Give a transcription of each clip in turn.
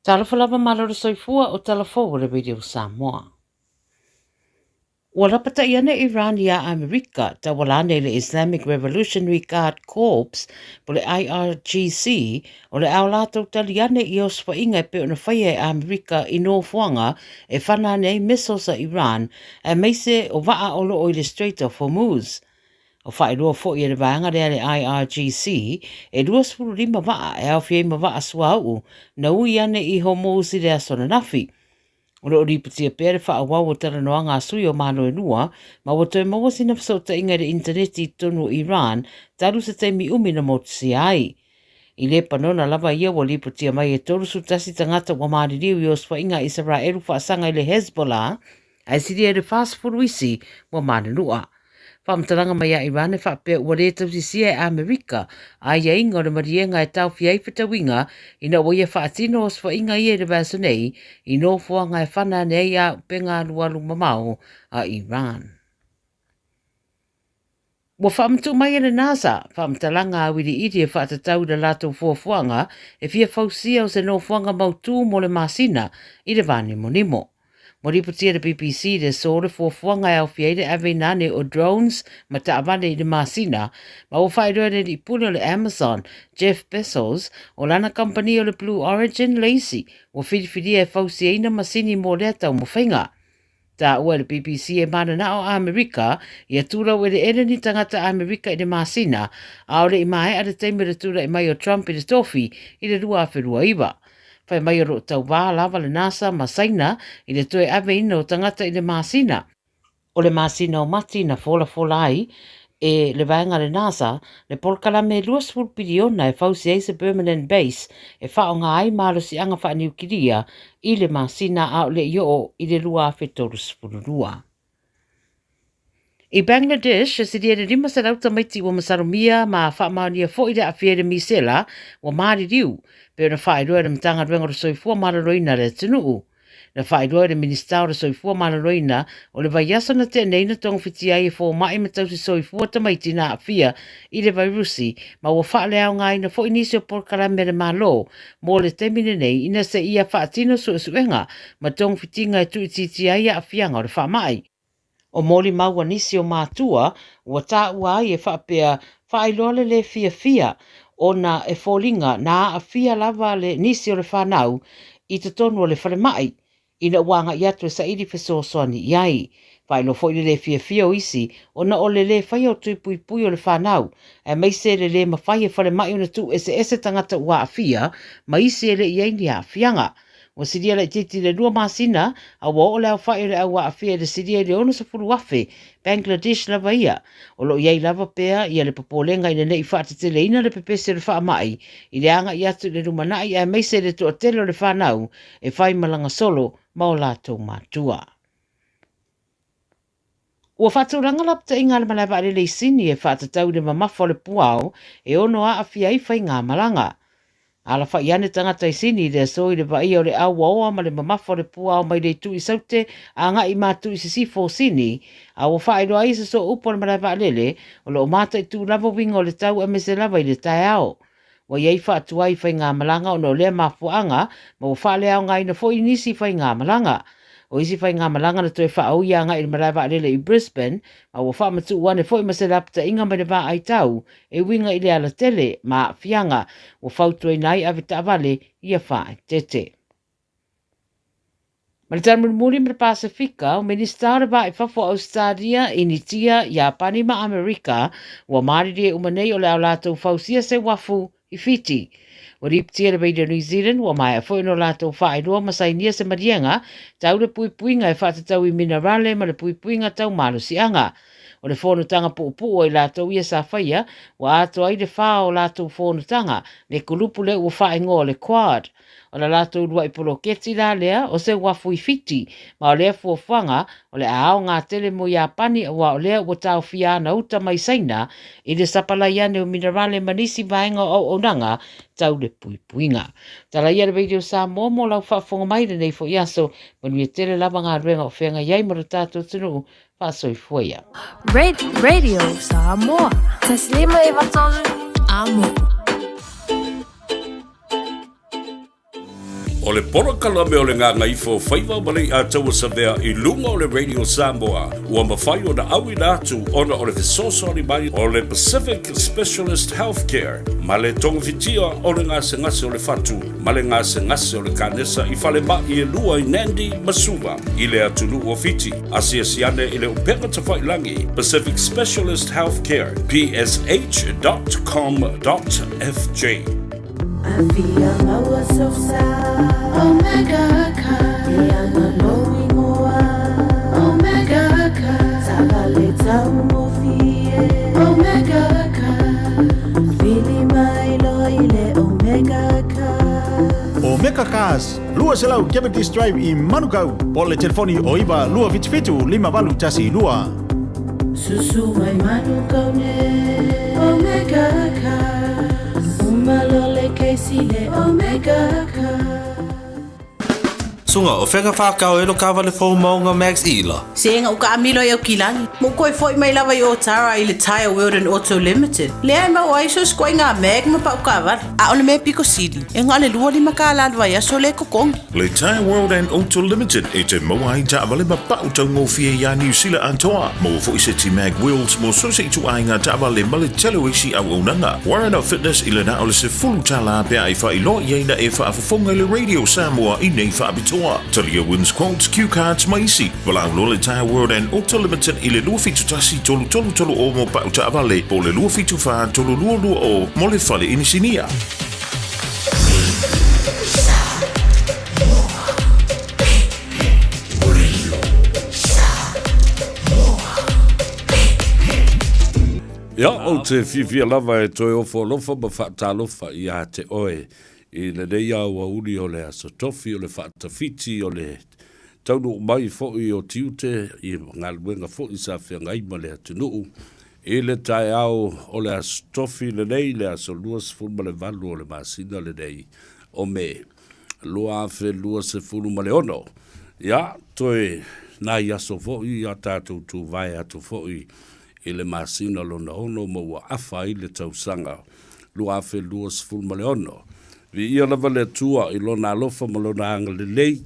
Talofa lava malo le soifua o tala fou o le Radio Samoa. Ua lapata'i ane Iran iā Amerika tauala ane i le Islamic Revolutionary Guard Corps po le IRGC o le a o latou tali ane i osofaiga e pei ona faia e Amerika i nofoaga e fana ane ai missiles a Iran aemaise o vaa o loo i le Strait of Hormuz. O faailoa foi e le vaega lea a le IRGC, e 25 vaa e aofia ai ma vaa suauu na ui ane i Hormuz i le aso ananafi. O lo o lipotia pea le faaauau o talanoaga a sui o Malo e lua, ma ua toe maua sina fesootaiga i le initaneti i totonu o Iran talu se taimi umi na motusia ai. I Lepanona lava ia ua lipotia mai e 31 tagata ua maliliu i osofaiga a Isaraelu faasaga i le Hezbollah, ae silia i le 40 isi ua manunua. Faamatalaga mai a Iran e faapea ua le tausisia e Amerika aiaiga o le maliega e taofia ai fetauiga ina ua ia faatino osofaiga ia i le vaiaso nei i nofoaga e fana ane ai auupega alualu mamao a Iran. Ua faamatuu mai e le NASA faamatalaga auiliili e faatatau i le latou fuafuaga e fia fausia o se nofoaga mautū mo le masina i le vānimonimo. Ua lipotia e le BBC i le aso le fuafuaga e aofia ai le aveina ane o drones ma taavale i le masina, ma ua faailoa e le alii pule o le Amazon, Jeff Bezos, o lana kamupani o le Blue Origin le isi ua filifilia e fausiaina masini mo lea taumafaiga. Taua e le BBC e mananao a Amerika ia tulau eleele ni tagata Amerika i le masina, a o le i maea le taimi o le tulai mai o Trump i le tofi i le 2029. Fai mai o lo o tauvā lava le NASA ma Saina i le toe aveina o tagata i le masina. O le masina o Mati na folafola ai e le vaega a le NASA le polokalame e 20 piliona e fausi ai se permanent base e faaaoga ai malosiaga faaniukilia i le masina a o le i oo i le 2032. I Bangladesh, e silia i le 500 tamaiti ua masalomia ma faamaonia foi le aafia i le misela ua maliliu, pei ona faailoa e le Matagaluega o le Soifua Maloloina a le atunuu. Na faailoa e le Minisita o le Soifua Maloloina o le vaiaso na tea nei na togafitia ai e fomai ma tausi soifua tamaiti na aafia i le vairusi ma ua faaleaogaina foi nisi o polokalame a le Malo mo le taimi lenei ina se ia faatino suesuega ma togafitiga e tuuitiitia ai aafiaga o le faamai. O molimau a nisi o matua ua taua ai e faapea faailoa le lē fiafia ona e foliga na aafia lava le nisi o le fanau i totonu o le falemai ina ua agai atu e saili fesoasoani i ai. Faailoa foi le lē fiafia o isi ona o le lē faia o tui puipui o le fanau aemaise le lē mafai e falemai ona tuueseese tagata ua aafia ma isi e le i ai ni aafiaga. Ua silia laitiiti i le lua masina a ua oo le aofai o le au aafia i le silia i le 60,000, Bangladesh lava ia. O lo o i ai lava pea ia le popolega ina ne i faateteleina le pepesi o le faamai i le agai atu i le lumanai aemaise le toatele o le fanau e fai malaga solo ma o latou matua. Ua faatulaga lapataiga a le malae vaalele i Sini e faatatau i le mamafa o le puao e ono aafia ai faigamalaga. Alafai ane tagata i Sini i le aso i le vaaia o le auaoa ma le mamafa o le puao mai le itu i Saute agai i matu i sisifo o Sini, a ua faailoa ai se sooupu a le malae vaalele o lo o mataitu lava uiga o le tau aemaise lava i le taeao. Ua i ai faatuai i faigamalaga ona o lea mafuaaga ma ua faaleaogaina foi nisi faigamalaga. O isi faigamalaga na toe faaui agai i le malae vaalele i Brisbane ma ua faamatuu ane foi ma se lapataiga mai le vaaitau e uiga i le alatele ma aafiaga ua fautuaina ai avetaavale ia faaeteete. Ma le tala mulimuli ma le Pasefika, o Minisita o le Va i Fafo o Ausetalia, Initia, Iapani ma Amerika, ua malilie uma nei o le a o latou fausia se uafu i Fiti. Ua lipotia le Radio New Zealand ua maea foi ona o latou faailoa ma sainia se maliega tau le puipuiga e faatatau i minerale ma le puipuiga tau malosiaga. O le fonotaga puupuu a i latou ia sa faia, ua atoa ai le fa o latou fonotaga, le kulupu lea ua faaigoa o le Quad. O la latou uluai poloketi la lea o se uafu i Fiti, ma o lea fuafuaga o le a aoga tele mo Iapani aua o lea ua taofia ana uta mai Saina i le sapalai ane o minerale ma nisi vaega o auaunaga tau le puipuiga. Tala ia le Radio Samoa mo lau faafofoga mai i lenei foi aso. Manuia tele lava galuega o feagai ai ma lo tatou atunuu. Faasoifua ia. Radio Samoa. Taslima Eva Amo. O le polokalame o le Gagaifo Faiva ma Leiataua Savea i luga o le Radio Samoa ua mafai ona auina atu ona o le fesoasoani mai o le Pacific Specialist Healthcare ma le togafitia o le gasegase o le fatu ma le gasegase o le kanesa i falemai e lua i Nandi ma Suva i le atunuu o Fiti. Asiasi ane i le upega tafailangi Pacific Specialist Healthcare, psh.com.fj. Afia maua sosa Omega Car E ana lou ingoa Omega Car Taavale taugofie Omega Car Vili mai loa i le Omega Car. Omega Cars, 200 Cavendish Drive i Manukau, po o le telefoni o 9 277 5812. Susu mai Manukau nei Omega Cars Uma loa le kesi le Omega Cars. Suga, o fea ka whakao e lo kawale fou maunga Max Ila? Sega u kaamilo i Aukilani, ma u koe foi mai lava i Otara i le Tyre World and Auto Limited. Lea e maua ai so sikoaiga mag ma pau kaavale. A o le mea piko sili, e na o le 25 kālā le vaiaso lea e totogi. Le Tyre World and Auto Limited e te maua ai taavale ma pau taugofie iā Niu Sila atoa. Maua foi seti mag wheels mo so se ituaiga taavale ma le tele o isi auaunaga. Warren Fitness i le na o le $10 pe a e faailoa i ai na e faafofoga i le Radio Samoa i nei faapitoa. Talia wins quotes, cue cards ma isi. Valaau loa le Tyre World and Auto Limited i le 271 333 o mo pau taavale po o le 274 322 mo le fale inisinia. Ia, ou te fiafia lava e toe ofo alofa ma faatalofa iā te oe i lenei aoauli o le Aso Tofi o le faatafiti o le taunuu mai foi o tiute i galuega foi sa feagai ma le atunuu i le taeao o le Aso Tofi lenei, le aso 28 o le masina lenei o Me 2026. Ia, toe nai aso foi a tatou tuvae atu foi i le masina lona ono ma ua afa ai le tausaga 2026. Viia lava le Atua i Lona alofa ma Lona agalelei,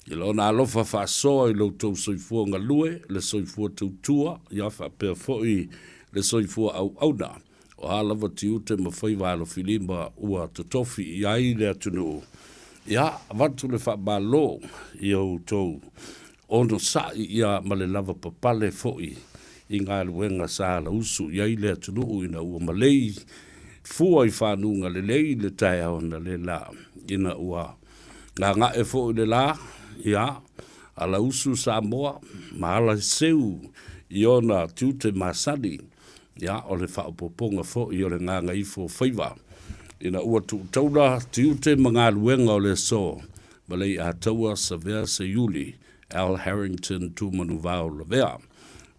i Lona alofa faasoa i lo outou soifua galue, le soifua tautua, ia faapea foi le soifua auauna. O a lava tiute ma faiva alofilima ua totofi i ai le atunuu, ia avatu le faamalo i outou onosai ia ma le lavapapale foi i galuega sa alausu i ai le atunuu ina ua malei fua i fanuga lelei le taeao analeila ina ua gaga'e foi le la, ia, alausu Samoa ma alaseu i ona tiute masani, ia, o le faaopoopoga foi o le gagaifo faiva ina ua tuutaula tiute ma galuega o le aso ma Leiataua Savea Seiuli Al Harrington Tumanuvao Lavea.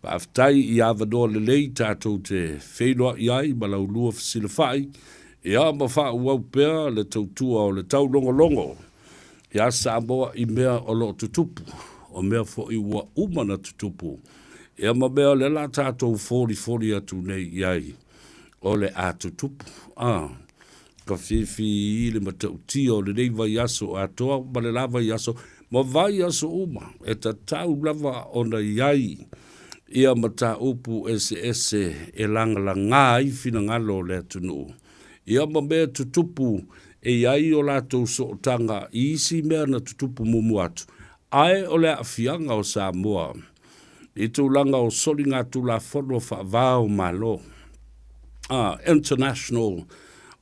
Faafetai i avanoa lelei tatou te feiloai ai ma laulua fesilafai, ia ma faaauau pea le tautua o le taulogologo iā Samoa i mea o lo o tutupu, o mea foi ua uma na tutupu, ia ma mea o lea la tatou folifoli atu nei i ai o le a tutupu. A. Ka fifi i le matautia o lenei vaiaso atoa ma le la vaiaso ma vaiaso uma e tatau lava ona i ai ia mataupu eseese e lagalaga ai finagalo o le atunuu ia ma mea tutupu e i ai o latou sootaga i isi mea na tutupu muamua atu ae o le aafiaga o Samoa i tulaga o soligatulafono faava o Malo, International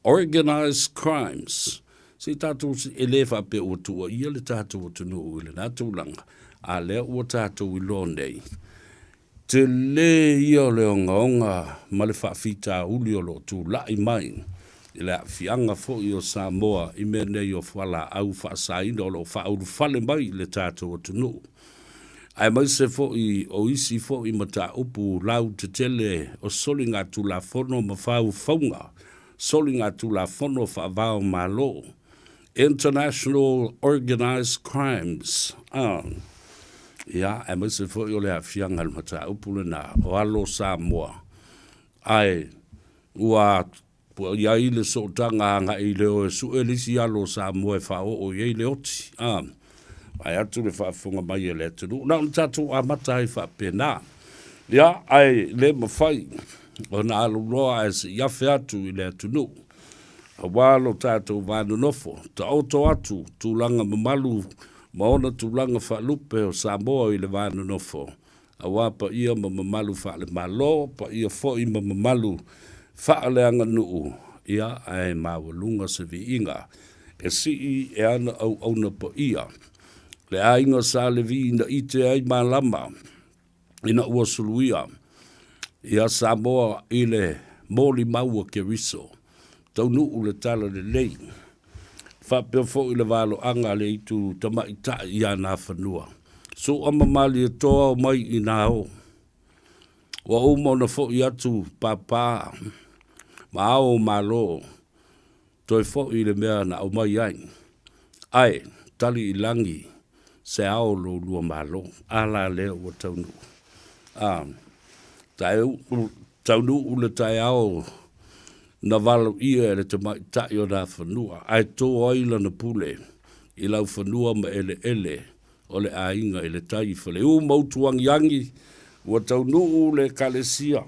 Organized Crimes. Se i tatou, e le faapea ua tuuaia le tatou atunuu i lena tulaga, a lea ua tatou iloa nei, tele ia o le ogaoga ma le faafitauli o lo o tulai mai i le aafiaga foi o Samoa i mea nei o fualaau faasaina o lo o faaulufale mai i le tatou atunuu. aemaise foi o isi foi mataupu lautetele o soligatulafono ma faufauga soligatulafono faava-o-Malo, International Organized Crimes, a, ia, aemaise foi o le aafiaga i le mataupu lena o alo Samoa, ae ua. Pua i ai le sootaga agai i le o e sue le isi alo o Samoa e faaoo i ai le oti, a vae atu le faafofoga mai a le atunuu. Na ona tatou amata ai faapena. Ia, ae le mafai ona aluloa ae se i afe atu i le atunuu aua lo tatou va nonofo, taoto atu tulaga mamalu ma ona tulaga faalupe o Samoa i le va nonofo. Aua paia ma mamalu faale-Malo, paia foi ma mamalu faaleaganuu, ia, ae maualuga se viiga e sii e ana auauna paia. Le aiga sa Levi na ite ai malama ina ua suluia ia Samoa i le molimau a Keriso, taunuu le talalelei, faapea foi le valoaga a le itu tamaitai ia Nafanua. Su'a ma Malietoa omai i nā o. Ua uma ona fo'i atu pāpā ma ao o Malo, toe fo'i i le mea na aumai ai. Ae, tali i lagi se ao o lo ulua Malo. A la lea ua taunuu. A, taunuu le taeao na valoia e le tamaitai o Nafanua, ae to ai lana pule i laufanua ma eleele o le aiga i le tai i Faleu ma Utuagiagi, ua taunuu le Ekalesia,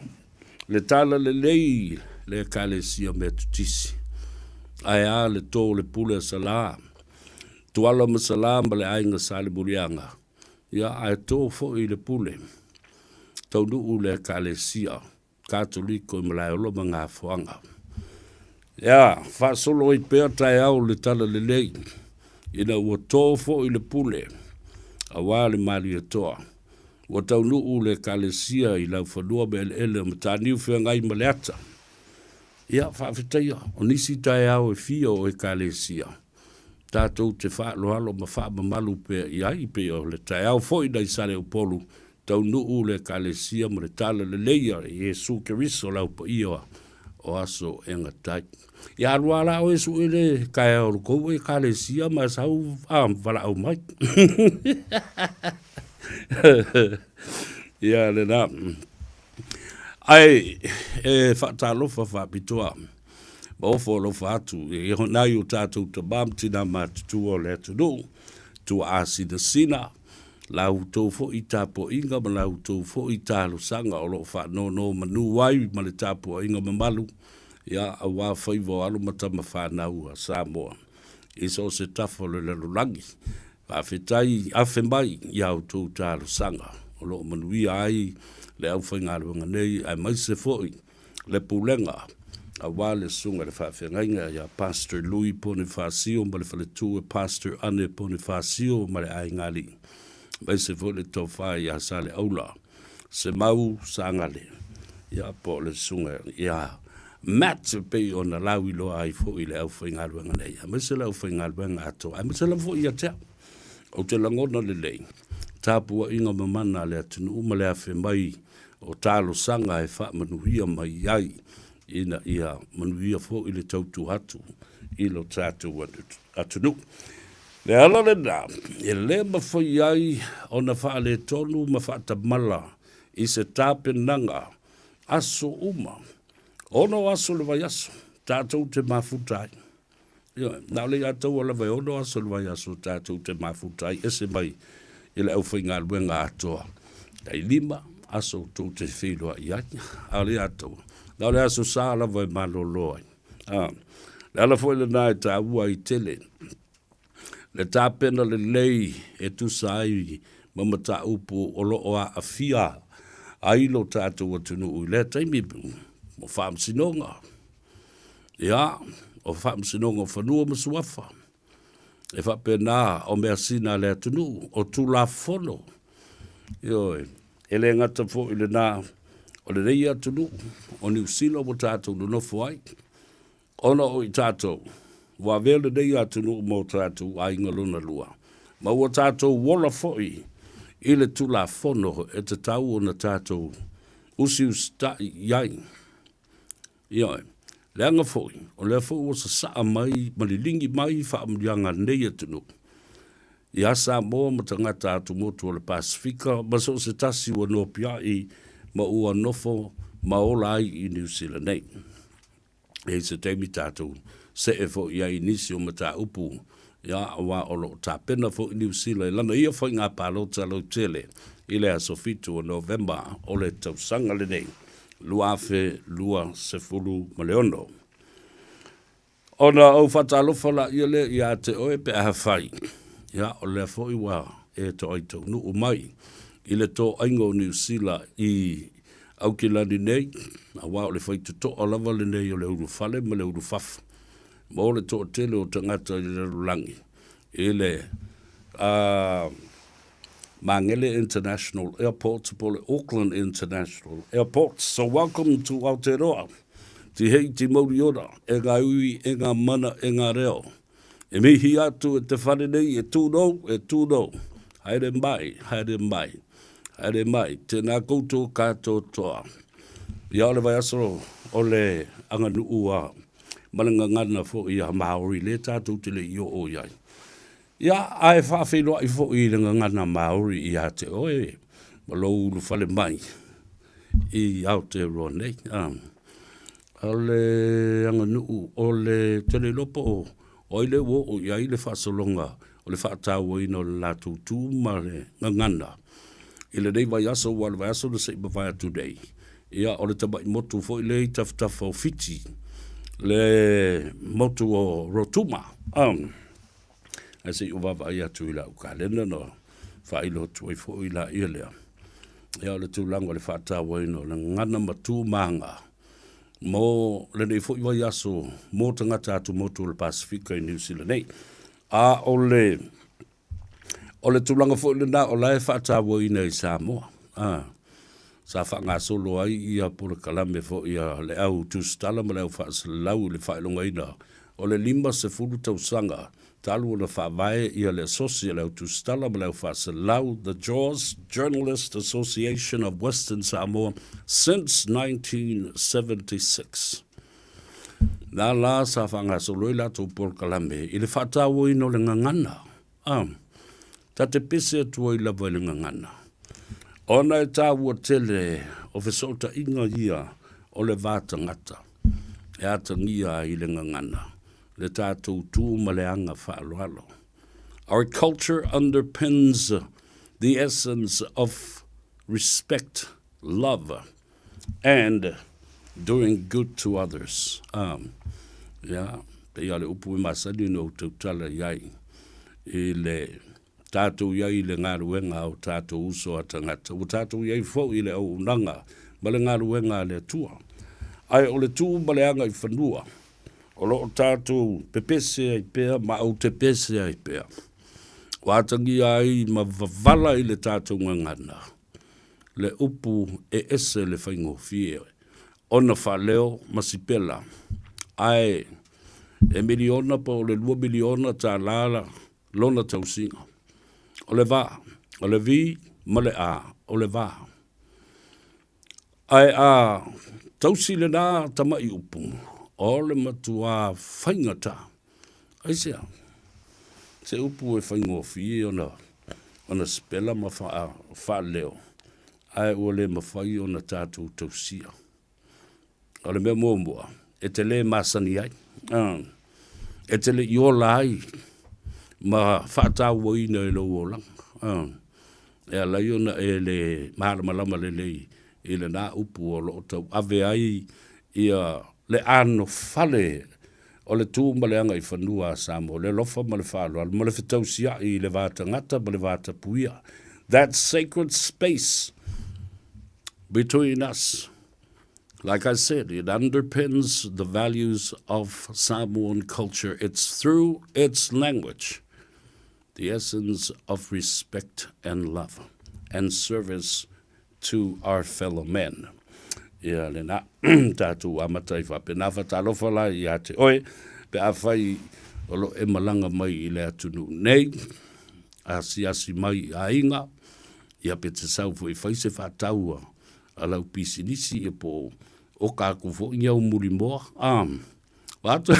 le talalelei le Ekalesia Metotisi. Ae a le to o le pule a Salā, Tuala ma Salā ma le aiga Salemuliaga, ia ae to foi le pule, taunuu le Ekalesia Katoliko i Malaeola ma Gafoaga. Ia, faasolo ai pea taeao le talalelei, ina ua to foi le pule, aua le Malietoa. Ua taunuu le Ekalesia i laufanua ma eleele o Mataniu Feagai ma Leata. Ia, faafetaia, o nisi taeao e fia o Ekalesia, tatou te faaaloalo ma faamamalu pea i ai, pei o le taeao foi nai Saleupolu Taunuu le Ekalesia ma le talalelei a Iesu Keriso lau paia o aso e gatai. Ia alu a la oe sue le taeao o le tou Ekalesia ma sau a valaau mai. Ia lena. Ae e faatalofa faapitoa ma ofo alofa atu i nai o tatou tama ma tina matutua o le atunuu, tuaa sinasina, La outou foi tapuaiga ma la outou foi talosaga o lo o faanonomanu ai ma le tapuaiga mamalu, ia, aua faiva o alo ma tama fanau a Samoa i so o se tafa o le lalolagi. Faafetai afe mai i a outou talosaga o lo o manuia ai le aufaigaluega nei aemaise foi le pulega aua le susuga i le faafeagaiga ia Pastor Lui Ponifasio ma le faletu e Pastor Ane Ponifasio ma le aiga alii, aemaise foi le tofa ia Saleaula Semau Sagale, ia po o le susuga ia Matt e pei ona lauiloa ai foi le aufaigaluega nei, aemaise le aufaigaluega atoa, aemaise lava foi ia te au. Ou te lagona lelei tapuaiga mamana a le atunuu ma le afe mai o talosaga e faamanuia mai ai ina ia manuia foi le tautua atu i lo tatou atunuu. Le ala lena e le mafai ai ona faaletonu ma faatamala i se tapenaga aso uma, ono aso le vaiaso, tatou te mafuta ai. Ioe, na o le ia taua lava e ono aso le vaiaso tatou te mafuta ai, ese mai i le aufaigaluega atoa. Tai lima aso tou te feiloai ai, a o le ia taua, na o le aso sa lava e malolo ai. A, le ala foi lena e taua ai tele le tapena lelei e tusa ai ma mataupu o lo o aafia ai lo tatou atunuu i lea taimi mo faamasinoga. Ia, o Faamasinoga o Fanua ma Suafa, e faapena o measina a le atunuu, o Tulafono. Ioe, e le gata foi i lena, o lenei atunuu o Niu Sila ua tatou nonofo ai, ona o i tatou ua avea lenei atunuu ma o tatou aiga lona lua, ma ua tatou ola foi i le Tulafono e tatau ona tatou usiusitai i ai. Ioe. Leaga foi, o lea foi ua sasaa mai ma liligi mai faamanuiaga a lenei atunuu ia Samoa ma tagata atumotu o le Pasefika ma so o se tasi ua nopiai ma ua nofo ma ola ai i Niu Sila nei. E i se taimi tatou see foi i ai i nisi o mataupu, ia, aua o lo o tapena foi Niu Sila i lana ia faiga palota lautele i le aso 7 o Novema o le tausaga lenei 2026. Ona ou faatalofa laia lea ia te oe pe a fai, ia, o lea foi ua e toai taunuu mai i le toaiga o Niu Sila i Aukilani nei, aua o le faitotoa lava lenei o le ulufale ma le ulufafo mo le toatele o tagata i le lalolagi i le Magele International Airport po o le Auckland International Airport. So welcome to Aotearoa. Tihei ti mauri ora, e ngā iwi, e ngā mana, e ngā reo. E mihi atu e te whare nei, e tūrou, e tūrou. Haere mai, haere mai, haere mai. Tēnā koutou katotoa. Ia o le vaiaso o le aganuu a ma le gagana foi a Māori le tātou te le i oo i ai. Ia, ae faafeiloai foi i le gagana Māori ia te oe ma lou ulufale mai i Aotearoa nei. O le aganuu, o le tele iloa po o ai le ua oo i ai le faasologa o le faatauaina o le latou tu ma le gagana i lenei vaiaso, aua o le vaiaso na se i mavae atu nei, ia, o le tamai motu foi lea i tafatafa o Fiti, le motu o Rotuma. Ae se i ou vaavaai atu i lau kalena na faailoa atu ai foi laia lea. Ia, o le tulaga o le faatauaina o le gagana ma tu ma aga mo lenei foi vaiaso mo tagata atumotu o le Pasefika i Niu Sila nei. A o le, o le tulaga foi lena o la e faatauaina i Samoa. A, sa faagasolo ai ia polokalame foi a le au tusitala ma le au faasalalau i le faailogaina o le 50 tausaga talu ona faavae ia le Asosi a le Au Tusitala ma le Au Faasalalau, The Jaws Journalist Association of Western Samoa, since 1976. Na la sa faagasolo ai latou polokalame i le faatauaina o le gagana. Ah, ta te pese atu ai lava i le gagana. Ona e taua tele o fesootaiga ia o le va tagata e atagia ai le gagana, le tatou tu ma le aga faaaloalo. Our culture underpins the essence of respect, love and doing good to others. Um, ia, pei lava o le upu e masani ona ou tautala i ai i le tatou i ai i le galuega a o tatou uso a tagata, ua tatou i ai foi i le auaunaga ma le galuega a le Atua. Ae o le tu ma le agaifanua o lo o tatou pepese ai pea ma autepese ai pea, ua atagia ai ma vavala i le tatou gagana le upu e ese le faigofie ona faaleo ma sipela, ae e miliona po o le $2 miliona lona tausiga. O le va, o le V ma le A, o le va. Ae a tausi lena tamai upu, o le matuā faigata. Aisea? Se upu e faigofie ona, ona sipela ma faaleo, ae ua le mafai ona tatou tausia. O le mea muamua, e te le masani ai, e te le i ola ai ma faatauaina i lou olaga. E ala ai ona e le malamalama lelei i lena upu o lo o tauave ai ia le anofale o le tu ma le agaifanua a Samoa, le alofa ma le faaaloalo ma le fetausiai i le va tagata ma le va tapuia. That sacred space between us. Like I said, it underpins the values of Samoan culture. It's through its language, the essence of respect and love and service to our fellow men. Ia lena, tatou amata i faapena faatalofa la ia te oe, pe afai o lo e malaga mai i le atunuu nei, asiasi mai i aiga, ia pe te sau foi e fai se faataua a lau pisinisi ia po o oka aku foi ni au mulimoa. Ah, Atu.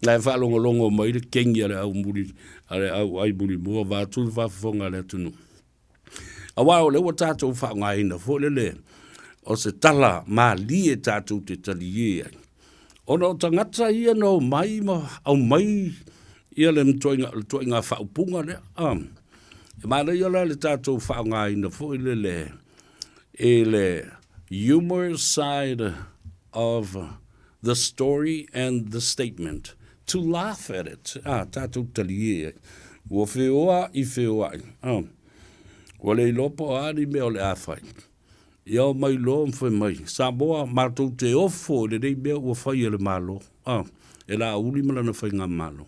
Na e faalogologo mai le kengi a le au muli, a le au ai muli mua, vaeatu le faafofoga a le atunuu. Aua o lea ua tatou faaaogaina foi lele. O se tala malie tatou te taliē ai. Ona o tagata ia na omai ma aumai ia le matuaiga, le tuaiga faaupuga lea. A, e manaia la le tatou faaaogaina foi lele i le humor side of the story and the statement. To laugh at it. A, tatou taliē ai. Ua feoai, feoai. A, ua le iloa po o a ni mea o le a fai. Ia o mai loa ma fai mai, Samoa, matou te ofo i lenei mea ua fai e le Malo, a, e Laauli ma lana faigamalo.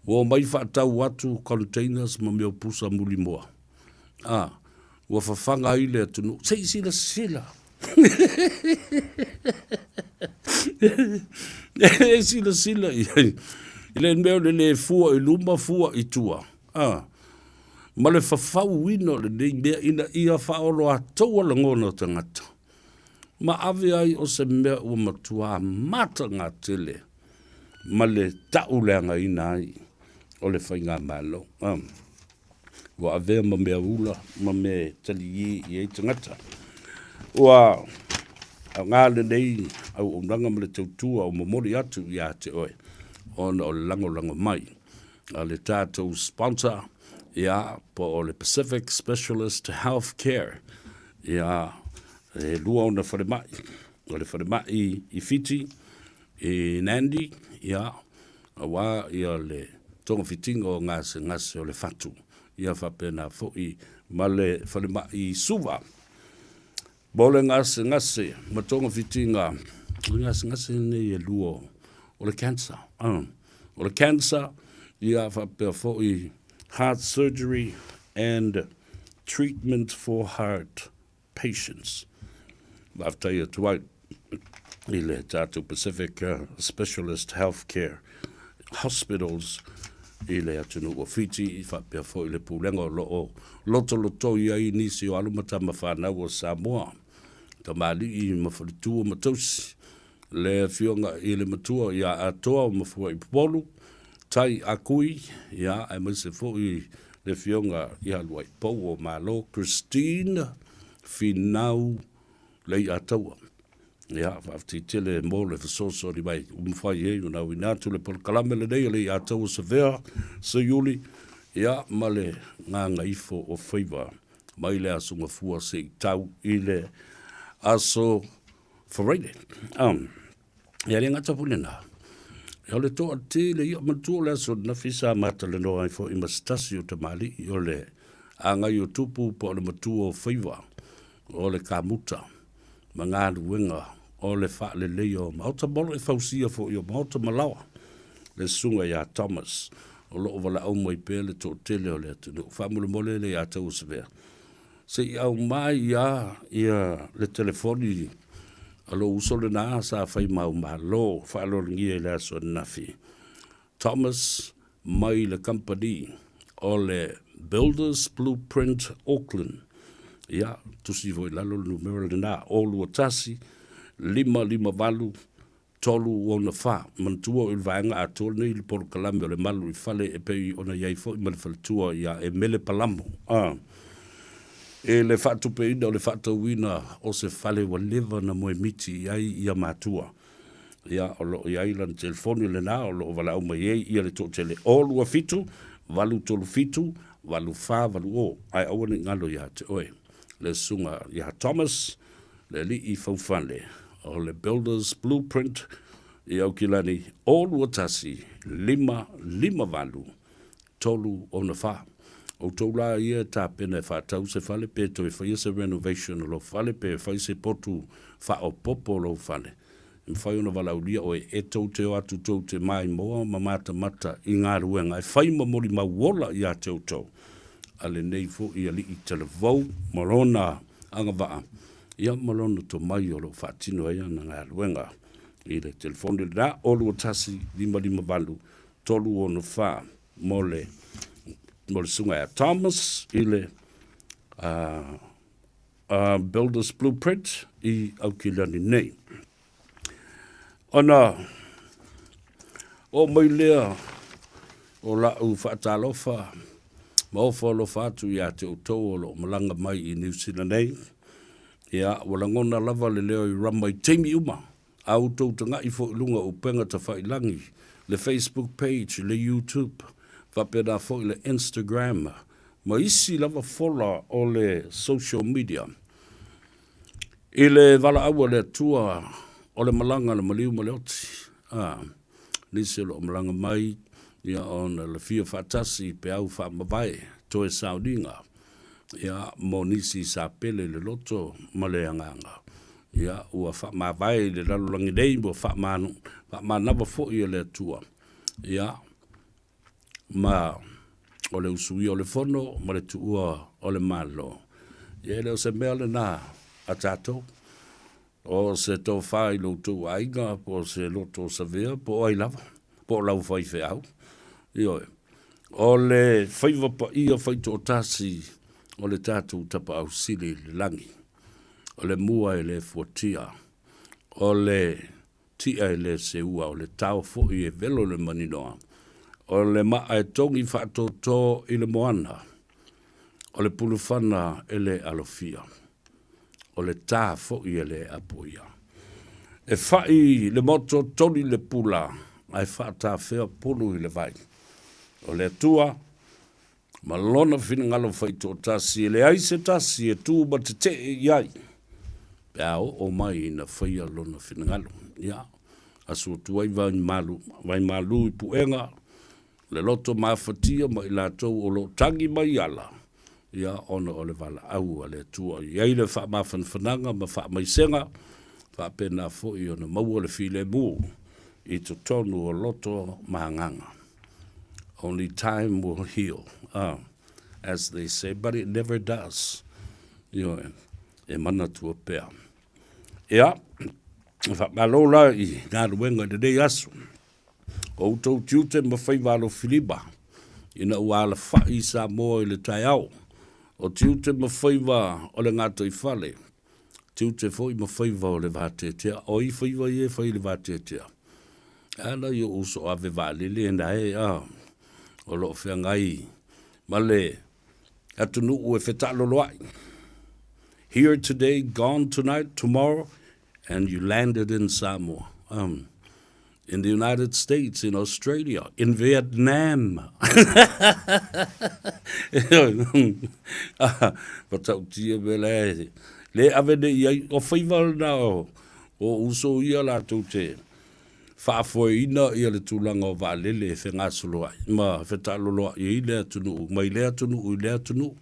Ua omai faatau atu containers ma mea o pusa mulimoa, a, ua fafaga ai le atunuu. Se i silasila. E silasila i ai i le mea o le le fua i luma, fua i tua, a. ma le fafauina o lenei mea ina ia faaoloatoua lagona o tagata, ma ave ai o se mea ua matuā matagatele ma le tauleagaina ai o le faigamalo. Ua avea ma mea ula ma mea e taliē i ai tagata. Ua aoga lenei auaunaga ma le tautua o momoli atu ia te oe ona o le lagolago mai a le tatou sponsor, ia, po o le Pacific Specialist Health Care, ia, e lua ona falemai, o le falemai i Fiti, i Nandi, ia, aua ia le togafitiga o gasegase o le fatu, ia faapena foi ma le falemai i Suva. Mo le gasegase ma togafitiga, o le gasegase lenei e lua o le cancer. O le cancer, ia faapea foi heart surgery and treatment for heart patients. Faafetai atu ai i le tatou Pacific Specialist Healthcare Hospitals i le atunuu o Fiti, faapea foi le pulega o lo o lotolotoi ai nisi o alo ma tama fanau o Samoa, tamalii ma faletua ma tausi, le afioga i le matua ia Atoa ma Fuaipupolu, Tai Akui, ia, aemaise foi le afioga ia Luaipou o Malo, Christine Finau Leiataua. Ia, faafetai tele mo le fesoasoani mai ua mafai ai ona auina atu le polokalame lenei o Leiataua Savea Seiuli, ia, ma le gagaifo o faiva mai le Aso Gafua se'i tau i le Aso Faraile. Um, ia le gata foi lena, ia o le toatele ia, manatua o le aso ananafi sa matalanoa ai foi ma se tasi o tamalii o le agai o tupu po o le matua o faiva o le kamuta ma galuega o le faaleleia o maota ma o lo o fausia foi o maota ma laoa le susuga ia Thomas o lo o valaau mai pea le toatele o le atunuu. Faamolemole le ia Tauasavea se i aumai ia ia le telefoni a lou uso lena sa fai mau malo faaaloalogia i le aso ananafi. Thomas mai le kamupani o le Builders Blueprint Auckland. Ia, tusi foi i lalo le numera lena, 021 558 364. Manatua o i le vaega atoa lenei i le polokalame o le Malu i Fale e pei ona i ai foi ma le faletua ia Emele Palamo. A. I le faatupeina o le faatauina o se fale ua leva ona moemiti i ai ia matua. Ia, o lo o i ai lana telefoni lena o lo o valaau mai ai ia le toatele 027 837 8480 ae aua ne i galo ia te oe le susuga ia Thomas le alii faufale o le Builders Blueprint i Aukilani 021 558 364. Outou la ia e tapena e faatau se fale pe toe faia se renovation o lou fale pe fai se potu faaopoopo o lou fale, e mafai ona valaaulia oe e tou te o atu tou te maimoa ma matamata i galuega e fai ma molimau ola ia te outou a lenei foi alii talavou ma lona agavaa ia ma lona tomai o lo o faatino ai ana galuega i le telefoni lena 021 558 364 mo le mo le susuga ia Thomas i le uh, uh, Builders Blueprint i Aukilani nei. Ona o mai lea o la'u faatalofa ma ofo alofa atu ia te outou o lo o malaga mai i Niu Sila nei. Ia, ua lagona lava le leo i Rama i taimi uma, a outou taga'i foi i luga o upega tafa'ilagi, le Facebook page, le YouTube, faapena foi le Instagram, ma isi lava fola o le social media. I le valaau a le Atua o le malaga a le maliu ma le oti, a, nisi o lo o malaga mai, ia ona le fia faatasi i peau faamavae, toe sauniga, ia, mo nisi sa pele i le loto ma le agaga, ia, ua faamavae i le lalolagi nei, ua faamanava foi e le Atua, ia, ma o le usuia o le fono ma le tuua o le Malo. Ia e le o se mea lena a tatou, o se tofa i lo outou aiga, po o se loto savea, po o ai lava, po o lau faifeau. Ioe. O le faiva paia faitoatasi o le tatou Tapaau Sili i le lagi, o le mua e le fuatia, o le tia e le seua, o le tao foi e velo i le maninoa, o le maa e togi faatoto i le moana, o le pulufana e le alofia, o le tā foi e le apoia. E fa'i le moto toli le pula, ae faatafea pulu i le vai. O le Atua ma Lona finagalo faitoatasi e leai se tasi e tu ma tetee i ai pe a oo mai ina faia Lona finagalo. Ia, asu atu ai vaimalu, vaimalu i puega, le loto mafatia ma i latou o lo o tagi mai ala, ia, ona o le valaau a le Atua. E i ai le faamafanafanaga ma faamaisega, faapena foi ona maua le filemu i totonu o loto ma agaga. Only time will heal, as they say, but it never does. Ioe, e manatua pea. Ia, faamalo la i galuega i lenei aso. O outou tiute ma faiva alofilima ina ua alafai i Samoa i le taeao. O tiute ma faiva o le gataifale, tiute foi ma faiva o le vateatea. O ai faiva ia e fai i le vateatea? A nai ou uso ave vaalele na e, a, o lo o feagai ma le atunuu e fetaaloloai. Here today, gone tonight, tomorrow, and you landed in Samoa. In the United States, in Australia, in Vietnam. Matautia mea la e le ave nei i ai. O faiva lena o, o uso ia latou te faafoeina ia le tulaga o vaalele e fegasoloai ma fetaaloloai ai le atunuu mai lea atunuu i lea atunuu.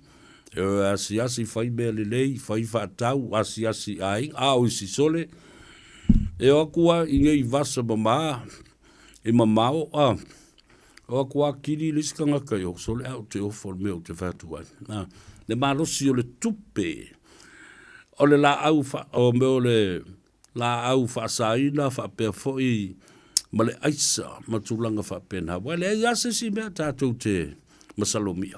E o e asiasi fai mea lelei, fai faatau, asiasi i aiga, a o isi sole, e o atu lava i nei vasa mama, i mamao, a, o atu lava kili le isi tagata i o, sole a ou te ofo i le mea ou te fai atu ai. A, le malosi o le tupe, o le laau, fa, o mea o le laau faasaina faapea foi ma le aisa ma tulaga faapena. Aua e leai lava se isi mea tatou te masalomia.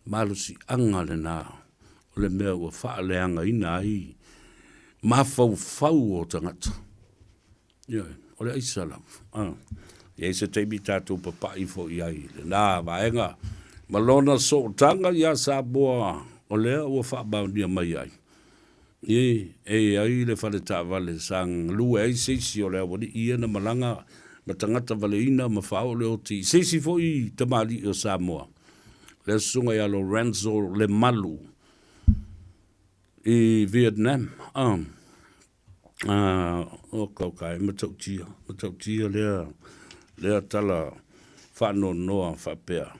Malosiaga lena o le mea ua faaleagaina ai mafaufau o tagata. Ioe, o le aisa lava. Ah. E i ai se taimi tatou papai foi ai i lena vaega ma lona sootaga iā Samoa o lea ua faamaonia mai ai. E, e i ai le fale taavale sa galue ai se isi o le aualii ia na malaga ma tagata valeina ma faaoo le oti i se isi foi tamalii o Samoa, le Susuga ia Lorenzo Lemalu i Vietnam. Ah. Ah, oka oka e matautia, matautia lea, lea tala faanoanoa faapea.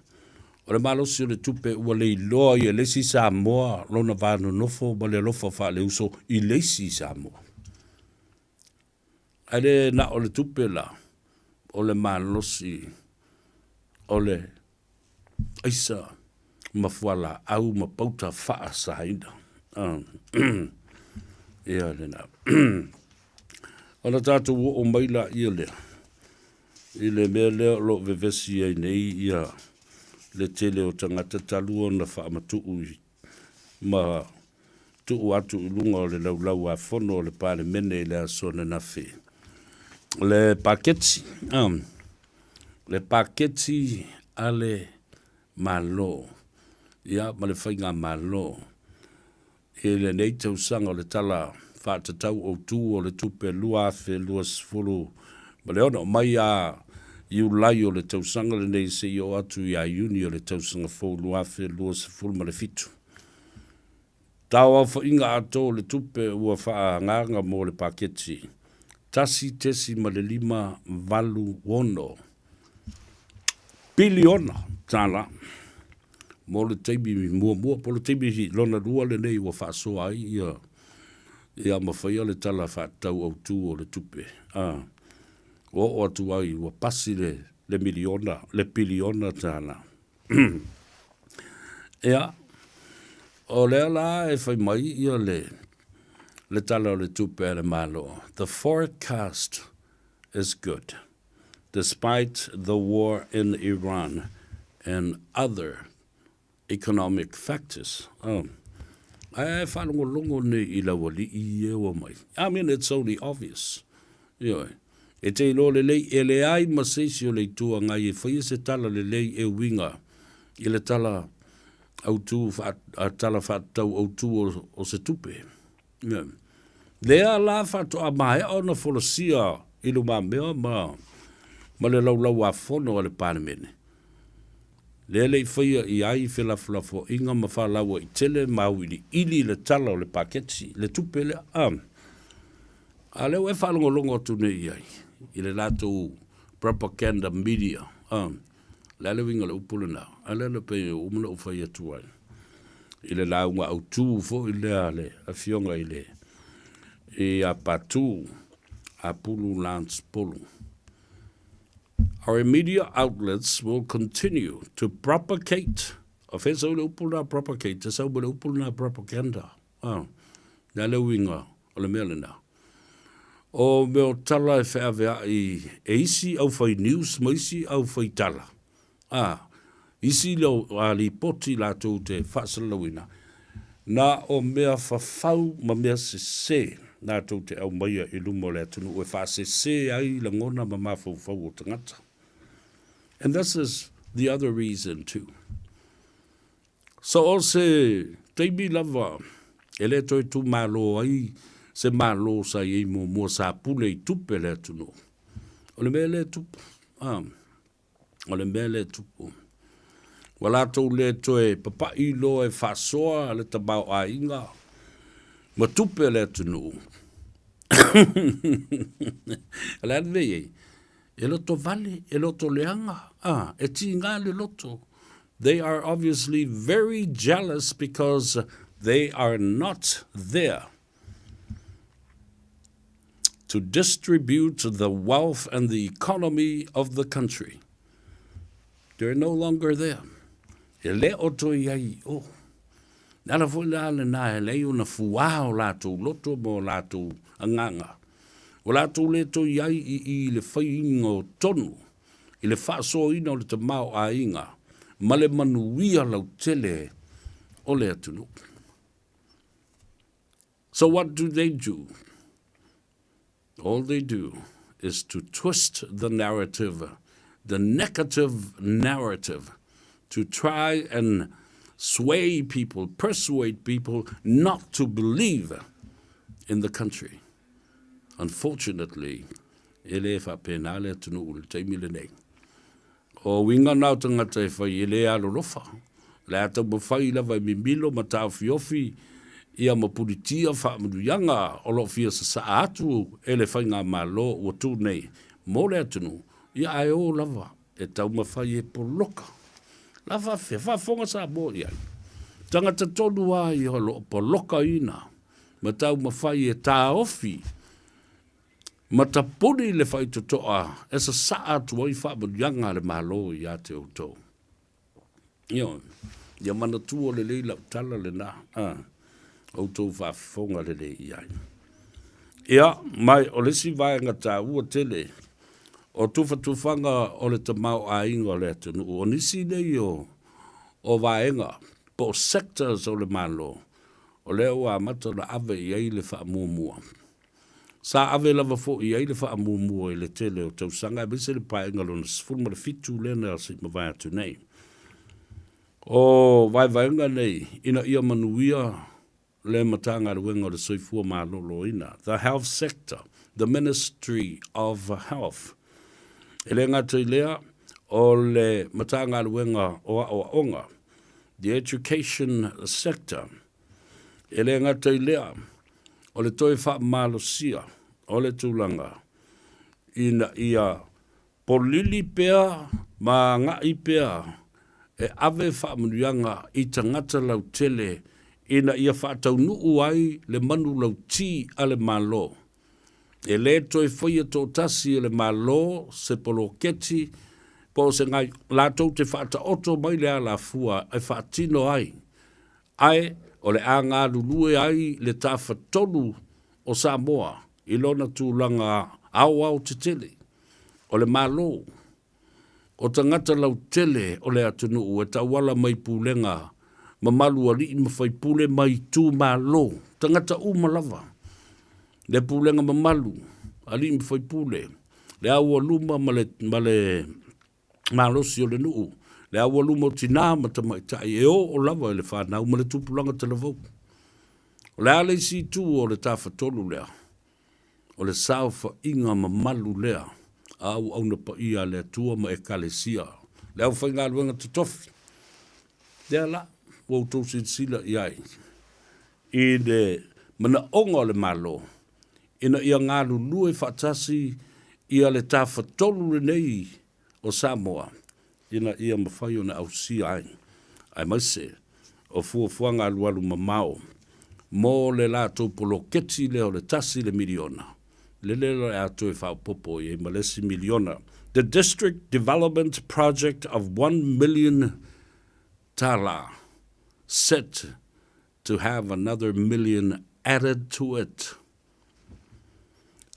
O le malosi o le tupe ua leiloa ia le isi Samoa lona va nonofo ma le alofa faaleuso i le isi Samoa. Ae le na o le tupe la, o le malosi o le aisa ma fualaau ma pauta faasaina. Ia lena. Ona tatou oo mai laia lea i le mea lea o lo o vevesi ai nei ia le tele o tagata talu ona faamatuu ma tuu atu i luga o le laulau a fono o le Palemene i le aso ananafi le paketi, le paketi a le Malo, ia, ma le Faigamalo. i lenei tausaga o le Tala Faatatau Autu o le Tupe 2026, mai ia Iulai o le tausaga lenei seia oo atu ia Iuni o le tausaga fou 2027. Tauaofaiga atoa o le tupe ua faaagaaga mo le paketi $1.586 piliona tala mo le taimi muamua po o le taimi lona lua lenei ua faasoa ai ia ia ma faia le Tala Faatatau Autu o le Tupe. A ua oo atu ai ua pasi le le miliona le piliona tala. Ia, o lea la e fai mai ia le le Tala o le Tupe a le Malo, the forecast is good despite the war in Iran and other economic factors. Oh. Ae faalogologo nei i lau alii e ua mai. I mean, it's only obvious. Ioe. E te iloa lelei, e leai ma se isi o le Itu Agai e faia se tala lelei e uiga i le tala autu, tala faatatau autu o, o se tupe. Ioe. Lea la faatoa maea ona folasia i lumamea ma, ma le Laulau-a-Fono a le Palemene. Lea e le i faia i ai felafolafoaiga ma faalauaitele ma auiliili le tala o le paketi, le tupe lea. A, a lea ua e faalogologo atu nei i ai i le latou propaganda media. A, le a le uiga o le upu lena? A lea le pei ua uma ona ou fai atu ai i le lauga autu foi lea a le afioga i le ia Patu Apulu Lance Polu. Our media outlets will continue to propagate, o fea sau le upu lena propagate, e sau ma le upu lena propaganda. Ah, le a le uiga o le mea lena. O mea o tala e feaveai e isi au fai news ma isi au fai tala. Ah, isi leo a lipoti latou te faasalalauina, na o mea fafau ma mea sese latou te aumaia i luma o le atunuu e faasese ai lagona ma mafaufau o tagata. And this is the other reason too. So o se taimi lava e le toe tumalo ai se Malo sa i ai muamua sa pule i tupe le atunuu. O le mea lea e tupu. Ah. O le mea lea e tupu, ua latou le toe papaʻi loa e faasoa le tamaoaiga ma tupe a le atunuu. O le a le mea e i ai? E lotovale, e lotoleaga, a, e tiga le loto. They are obviously very jealous because they are not there to distribute the wealth and the economy of the country. They're no longer there. E le o toe i ai i o. Le ala foi la lena e leai ona fuā o latou loto ma o latou agaga. Ua latou le toe i ai i i le faiina o tonu i le faasoaina o le tamaoaiga ma le manuia lautele o le atunuu. So what do they do? All they do is to twist the narrative, the negative narrative, to try and sway people, persuade people not to believe in the country. Unfortunately, e le faapena le atunuu i le taimi lenei. O uiga na o tagata e fai e le alolofa. O le a taumafai lava e mimilo ma taofiofi ia ma pulitia faamanuiaga o lo o fia sasaa atu e le faigamalo ua tu nei mo le atunuu, ia ae o lava e taumafai e poloka. La faafefea, faafofoga Samoa i ai. Tagata tonu lava ia o lo o polokaina ma taumafai e taofi Ma tapuni le faitotoa e sasaa atu ai faamanuiaga a le Malo ia te outou. Ioe, ia manatua lelei lau tala lena, a, outou faafofoga lelei i ai. Ia, ma o le isi vaega taua tele, o tufatufaga o le tamaoaiga o le atunuu, o nisi nei o, o vaega po o sectors o le Malo, o lea ua amata ona ave i ai le faamuamua. Sa ave lava foi i ai le faamuamua i le tele o tausaga aemaise le Paeaiga lona 17 lea na se i mavae atu nei. O vaevaega nei ina ia manuia. Le Matagaluega o le Soifua Maloloina, the Health Sector, the Ministry of Health. E le gata i lea, o le Matagaluega o Aoaoga, the Education Sector. E le gata i lea, o le toe faamalosia o le tulaga ina ia Polili pea ma agai pea e ave faamanuiaga i tagata lautele ina ia faataunuu ai le manulauti a le Malo. E le toe faia toatasi e le Malo se poloketi po o se latou te faataoto mai le alafua e faatino ai, ae o le a galulue ai le Tafatolu o Samoa i lona tulaga aoaotetele. O le Malo, o tagata lautele o le atunuu e tauala mai pulega mamalu alii ma faipule ma itumalo, tagata uma lava, le pulega mamalu alii ma faipule, le aualuma ma le, ma le malosi o le nuu, le aualuma o tinā ma tamaitai e oo lava i le fanau ma le tupulaga talavou. O le a le isi itu o le Tafatolu lea? O le saofaiga mamalu lea a auauna paia a le Atua ma Ekalesia, le aufaigaluega totofi. Lea la, ua outou silasila i ai i le manaoga o le Malo ina ia galulue faatasi ia le Tafatolu lenei o Samoa ina ia mafai ona ausia ai, aemaise o fuafuaga alualu mamao mo le latou poloketi lea o le tasi le miliona, lele o le a toe faaopoopo i ai ma le isi miliona, the District Development Project of $1 million tala set to have another million added to it.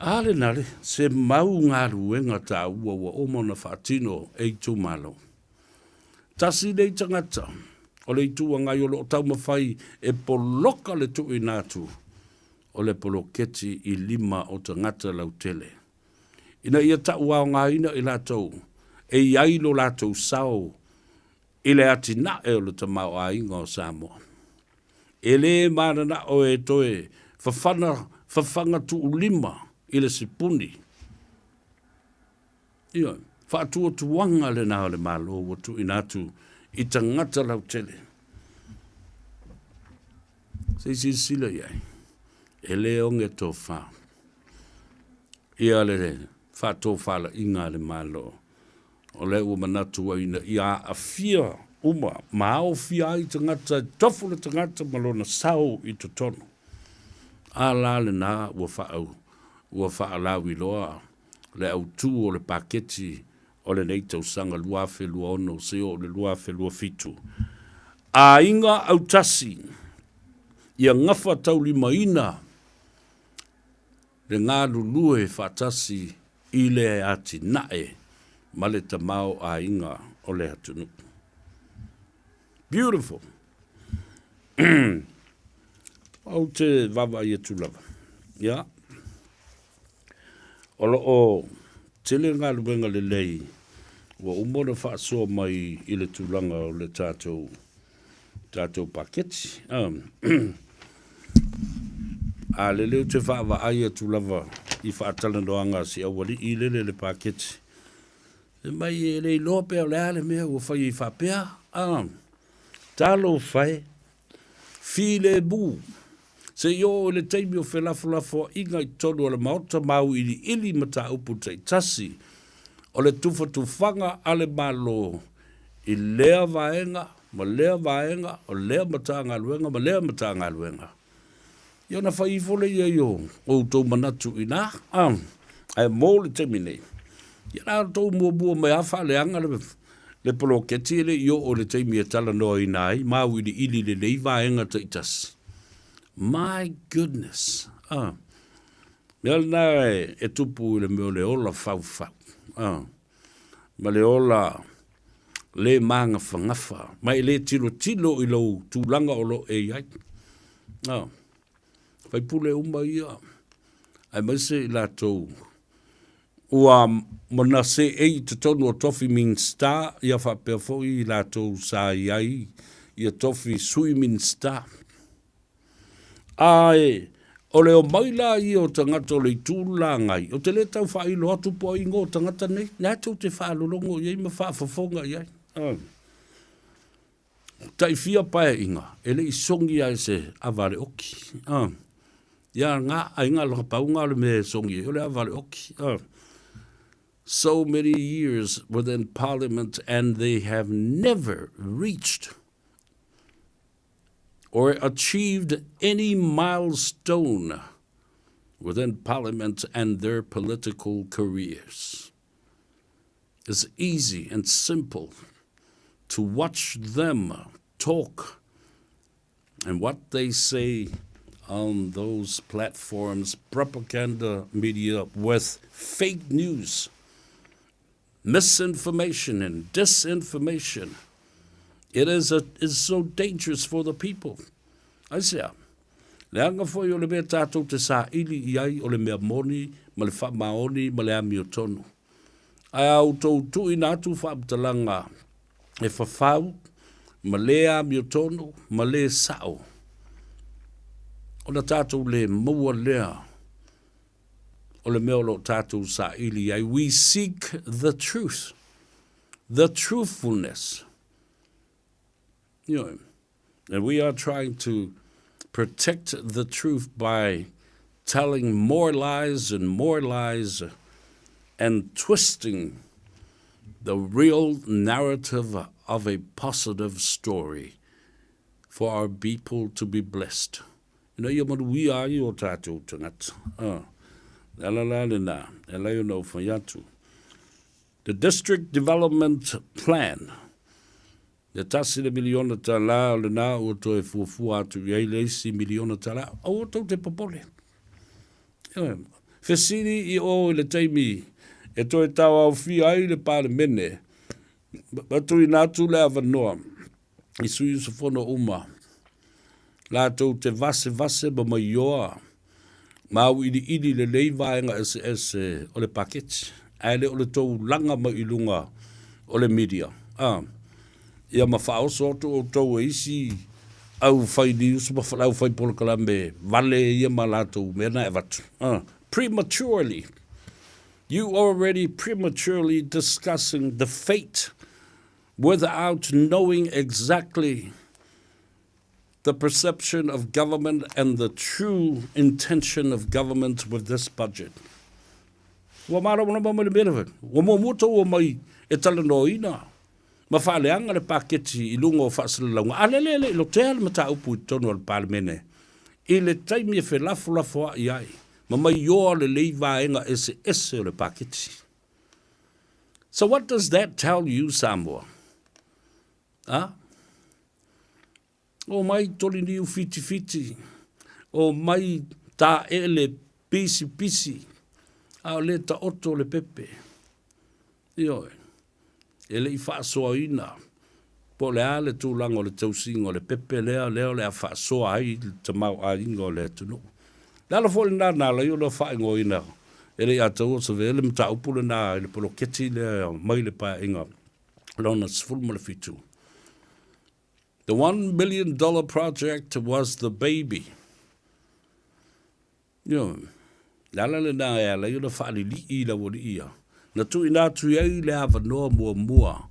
A lena le, se mau galuega taua ua uma ona faatino e itumalo. Tasi nei tagata o le Itu Agai o lo o taumafai e poloka le tuuina atu o le poloketi i lima o tagata lautele ina ia tauaogaina i latou e i ai lo latou sao i le atinae o le tamaoaiga o Samoa. E le mananao e toe fafana fafaga tuulima i le sipuni. Ioe, faatuatuaga lena o le Malo ua tuuina atu i tagata lautele. Se i silasila i ai, e le oge tofa ia le faatofalaiga a le Malo. O lea ua manatu ai ina ia aafia uma ma aofia ai tagata e tofu le tagata ma lona sao i totonu. A la lena ua faa, ua faalauiloa le autu o le paketi o lenei tausaga 2026 seia oo i le 2027. Aiga autasi ia gafataulimaina le galulue faatasi i le atinae ma le tamaoaiga o le atunuu. Beautiful! Ou te vaavaai atu lava, ia, o lo o tele galuega lelei ua uma ona faasoa mai i le tulaga o le tatou tatou paketi. A lele ou te vaavaai atu lava i faatalanoaga a si aualii lele le paketi. E mai e le iloa pea o le a le mea ua fai ai faapea. A, talofa e, filemu, se i oo i le taimi o felafolafoaiga i totonu o le Maota ma auiliili mataupu taitasi o le tufatufaga a le Malo i lea vaega ma lea vaega, o lea Matagaluega ma lea Matagaluega. Ia ona fai ifo lea i ai o outou manatu i ina, ae mo le taimi nei, ia na outou muamua mai lava faaleaga le, le poloketi e le i oo i le taimi e talanoaina ai ma auiliili lelei vaega taitasi. My goodness! Ah. Mea lena e, e tupu i le mea o le ola faufau. Ah. Ma le ola le magafagafa, ma e le tilotilo i lou tulaga o lo o e i ai. Ah. Faipule uma ia, aemaise i latou ua na seei i totonu o tofi Minisita, ia faapea foi i latou sa i ai ia tofi Sui Minisita. Ae, o le omai la ia o tagata o le itu le la agai, ou te le tau faailo atu po o ai igoa o tagata nei, na tou te faalologo i ai ma faafofoga i ai. Tai fia paeaiga, e le i sogi lava i se ava a le oki. Ia nga aiga loa pau nga o le mea e sogi ai, o le ava a le oki. So many years within parliament and they have never reached or achieved any milestone within parliament and their political careers. It's easy and simple to watch them talk and what they say on those platforms, propaganda media with fake news, misinformation and disinformation. It is, a, is so dangerous for the people. Aisea, leaga foi o le mea tātou te saili i ai o le mea moni ma le faamaoni ma le amiotonu. Ae a outou tuuina atu faamatalaga e fafau ma lē amiotonu ma lē sa'o, ona tatou lē maua lea o le mea o lo o tatou saili ai. We seek the truth, the truthfulness. Ioe. And we are trying to protect the truth by telling more lies and more lies and twisting the real narrative of a positive story for our people to be blessed. Ina ia manuia ai o tātou tagata. Ah, le ala la lena, e ala ai ona ou fai atu. The District Development Plan, Le 1 le miliona tālā o lenā ua toe fuafua atu i ai le isi miliona tālā. Aua tou te popole. Ioe. Fesili i o i le taimi e toe tauaofia ai le Palemene, ma tuuina atu le avanoa i sui usufono uma latou te vasevase ma maioa ma auiliili lelei vaega eseese o le paketi, ae le o le tou laga mai i luga o le media. A, ia ma faaoso atu outou e isi au fai news ma au fai polokalame vale ia ma latou mea na e avatu. A, prematurely. You already prematurely discussing the fate without knowing exactly the perception of government and the true intention of government with this budget. Ua mālamalama mai le mea lea. Ua muamua tou omai e talanoaina ma faaleaga le paketi i luga o faasalalauga, a lele e le i lotea le mataupu i totonu o le Palemene i le taimi e felafolafoai ai ma maioa lelei vaega eseese o le paketi. So what does that tell you, Samoa? A? Omai toliniu whitiwhiti, omai tāele pisipisi, a o le taoto le pepe. Ioe, e le i faasoaina po o le a le tulaga o le tausiga o le pepe lea, lea o le a faasoa ai le tamaoaiga o le atunuu. Le ala foi lena na ala ai ona faaigoaina e le i ataua savea le mataupu lena i le poloketi lea mai le Paeaiga lona 17. The $1 million project was the baby. Ioe. Le ala lena e ala ai ona faalilii i le aualii ia. Na tuuina atu i ai le avanoa muamua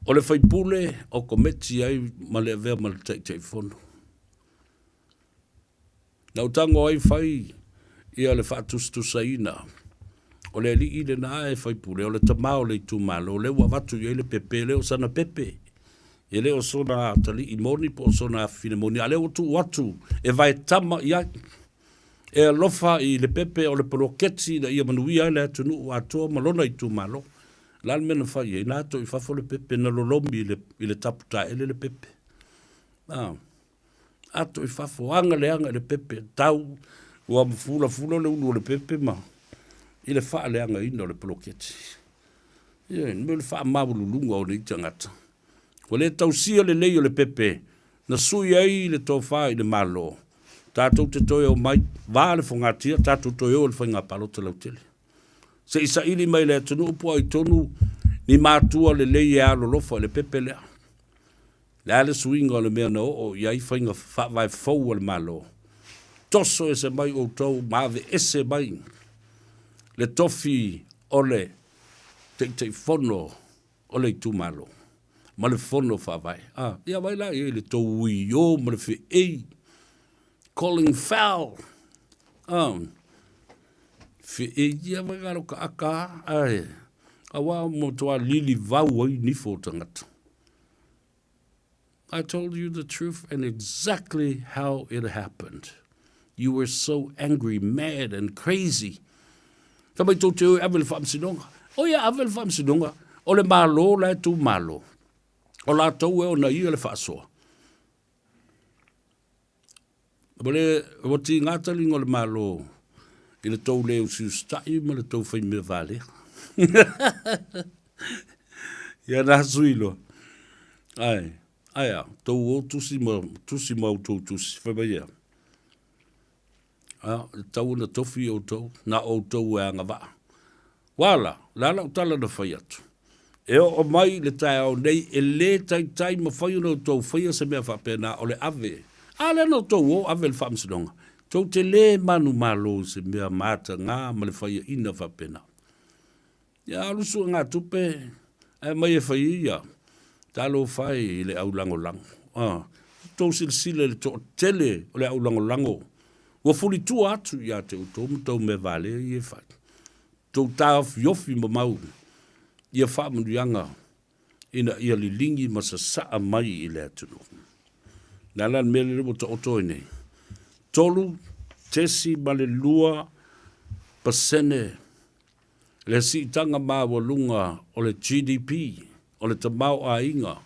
o le faipule o kometi ai ma le avea ma le Taitaifono. Na ou tago ai fai ia le faatusatusaina o le alii lena e faipule, o le tama o le itumalo, lea ua avatu i ai le pepe, e le o sana pepe, e le o sona atalii moni po o sona afafine moni, a o lea ua tuu atu e vaetama i ai, e alofa i le pepe o le poloketi ina ia manuia ai le atunuu atoa ma lona itumalo. O le a le mea na fai ai? Na ato i fafo le pepe, na lolomi i le taputaele le pepe. A. Ato i fafo, aga leaga i le pepe, tau ua fulafula le ulu o le pepe ma i le faaleagaina o le poloketi. Ia, le mea o le faamaualuluga o nei tagata. Ua le tausia lelei o le pepe, na sui ai le tofa i le Malo. Tatou te toe omai, va le fogatia, tatou toe o i le faiga palota lautele. Se i saili mai le atunuu po o ai tonu ni matua lelei e alolofa i le pepe lea. Le a le suiga o le mea na oo i ai faiga faavae fou a le Malo? Toso ese mai outou ma aveese mai le tofi o le Taitaifono o le itumalo ma le Fono Faavae. A, ia vai la i ai le tou uio ma le feei, calling foul. A, feei ia vai galo ka aka, ae, aua mo toa lili vau ai nifo o tagata. I told you the truth and exactly how it happened. You were so angry, mad and crazy. Ka mai tou te o e ave le faamasinoga. O ia ave le faamasinoga, o le Malo la e tu malo. O latou e ona ia le faasoa. Ua le, ua tiga taliga o le Malo i le tou le usiusita'i ma le tou faimea valea. Ia na sui loa. Ae, ae a, tou o tusi ma, tusi ma outou tusi, fai mai ea. A, e tatau ona tofi outou, na o outou e agavaa. Ua a la? O le a lau tala na fai atu? E oo mai i le taeao nei, e lē taitai mafai ona outou faia se mea faapena o le ave. A lea na outou o ave i le faamasinoga? Tou te lē manumalo i se mea matagā ma le faiaina faapena. Ia alu suegatupe ae aumai e fai ai ia talofa e i le aulagolago. A, tou silasila i le toatele o le aulagolago ua fulitua atu ia te outou ma tou mea valea ia e fai. Tou taofiofi mamau ia faamanuiaga ina ia liligi ma sasaa mai i le atunuu. Le a la le mea lea ua taoto ai nei? 3.2% le siitaga maualuga o le GDP, o le tamaoaiga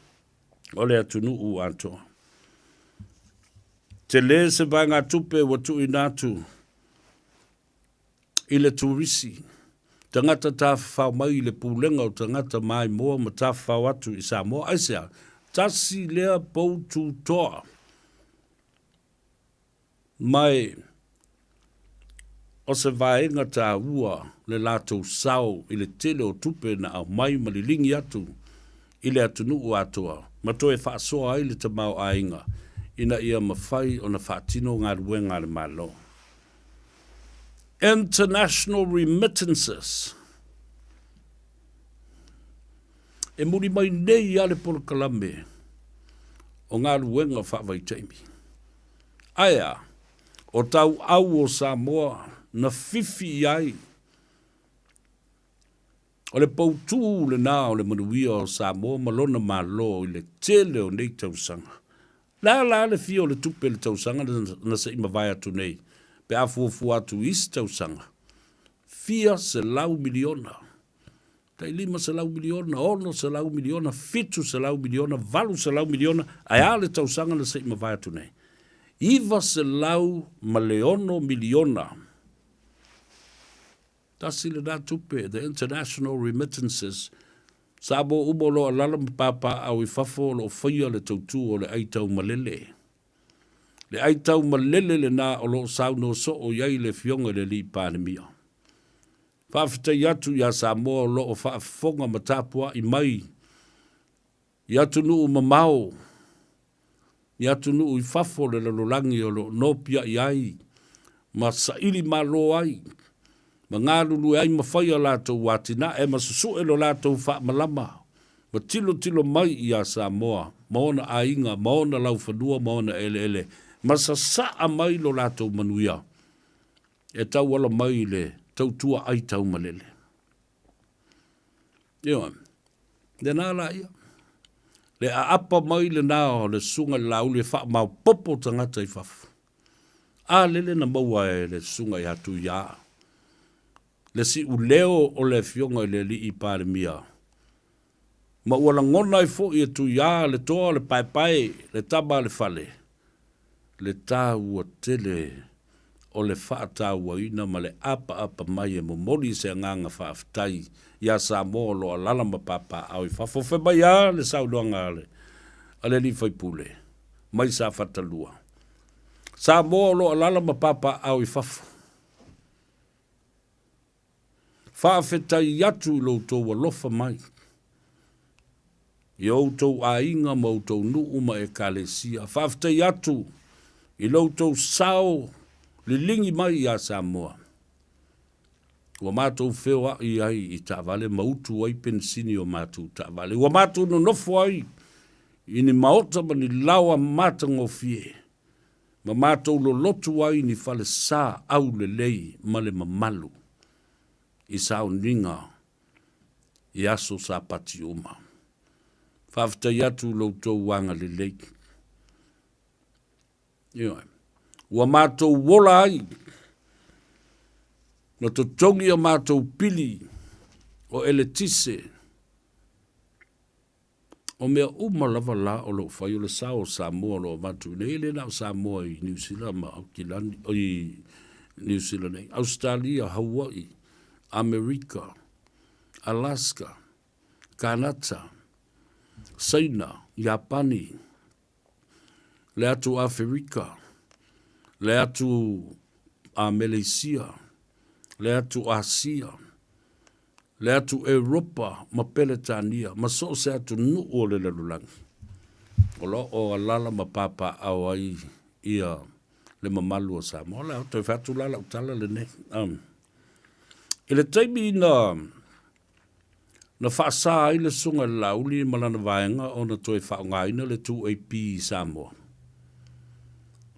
o le atunuu atoa. Tele se vaegatupe ua tuuina atu i le turisi, tagata tafafao mai i le Pulega o Tagata Maimoa ma tafafao atu i Samoa. Aisea? Tasi lea pou tutoa Mai o se vaega taua le latou sao i le tele o tupe na aumai ma liligi atu i le atunuu atoa ma toe faasoa ai le tamaoaiga ina ia mafai ona faatino galuega a le Malo. International Remittances E muli mai nei lava le polokalame o galuega faavaitaimi. Ae a? O tauau o Samoa na fifi i ai. O le poutū lena o le manuia o Samoa ma lona Malo i le tele o nei tausaga. Le a la le fia o le tupe i le tausaga na se i mavae atu nei pe a fuafua atu i isi tausaga? Fia selau miliona. Tai 500 miliona, 600 miliona, 700 miliona, 800 miliona, ae a le tausaga na se i mavae atu nei? 906 miliona. Tasi lena tupe, the international remittances, Samoa uma o lo o alala ma papaaao i fafo o lo o faia le tautu o le ai taumalele. Le ai taumalele lena o lo o saunoa soo i ai le Afioga i le Alii Palemia. Faafetai atu ia Samoa o lo o faafofoga ma tapuai mai i atunuu mamao, i atunuu i fafo o le lalolagi o lo o nopiai ai ma saili malo ai ma galulue ai ma fai a latou atinae ma susue lo latou faamalama ma tilotilo mai ia Samoa ma ona aiga ma ona laufanua ma ona eleele ma sasaa mai lo latou manuia e tauala mai i le tautua ai taumalele. Ioe, lena la ia. Le aapa mai lena o le susuga i le Laauli e faamaopopo tagata i fafo. A lele na maua e le susuga ia Tuiā le siuleo o le afioga i le alii Palemia, ma ua lagona ai foi e Tuiā le toa o le paepae, le tama a le fale, le taua tele o le faatauaina ma le apaapa mai e momoli se agaga faafetai iā Samoa o lo o alaala ma papaaao i fafo. Fai mai a le saunoaga a le alii faipule mai Safata 2, Samoa o lo o alaala ma papaaao i fafo. Faafetai atu i lo outou alofa mai i outou aiga ma outou nuu ma ekalesia. Faafetai atu i lo outou sao liligi mai iā Samoa. Ua matou feoaʻi ai i taavale ma utu ai penisini o matou taavale. Ua matou nonofo ai i ni maota ma ni laoa matagofie, ma matou lolotu ai i ni falesa aulelei ma le mamalu i sauniga i aso Sapati uma. Faafetai atu i lo outou agalelei. Ioe. Ua matou ola ai, na totogi a matou pili o eletise, o mea uma lava la o lo o fai o le sao o Samoa o lo o avatu i inei, e le na o Samoa i Niu Sila ma Aukilani, i Niu Sila nei, Ausetalia, Hawaii, Amerika, Alaska, Kanata, Saina, Iapani, le atu Aferika, le atu Ameleisia, le atu Asia, le atu Europa ma Peletania ma so o se atunuu o le lalolagi, o lo o alala ma papaaao ai ia le mamalu o Samoa. O le a toe fai atu la lau tala lenei. I le taimi na Na faasa ai le Susuga i le Laauli ma lana vaega ona toe faaaogaina le 2AP i Samoa,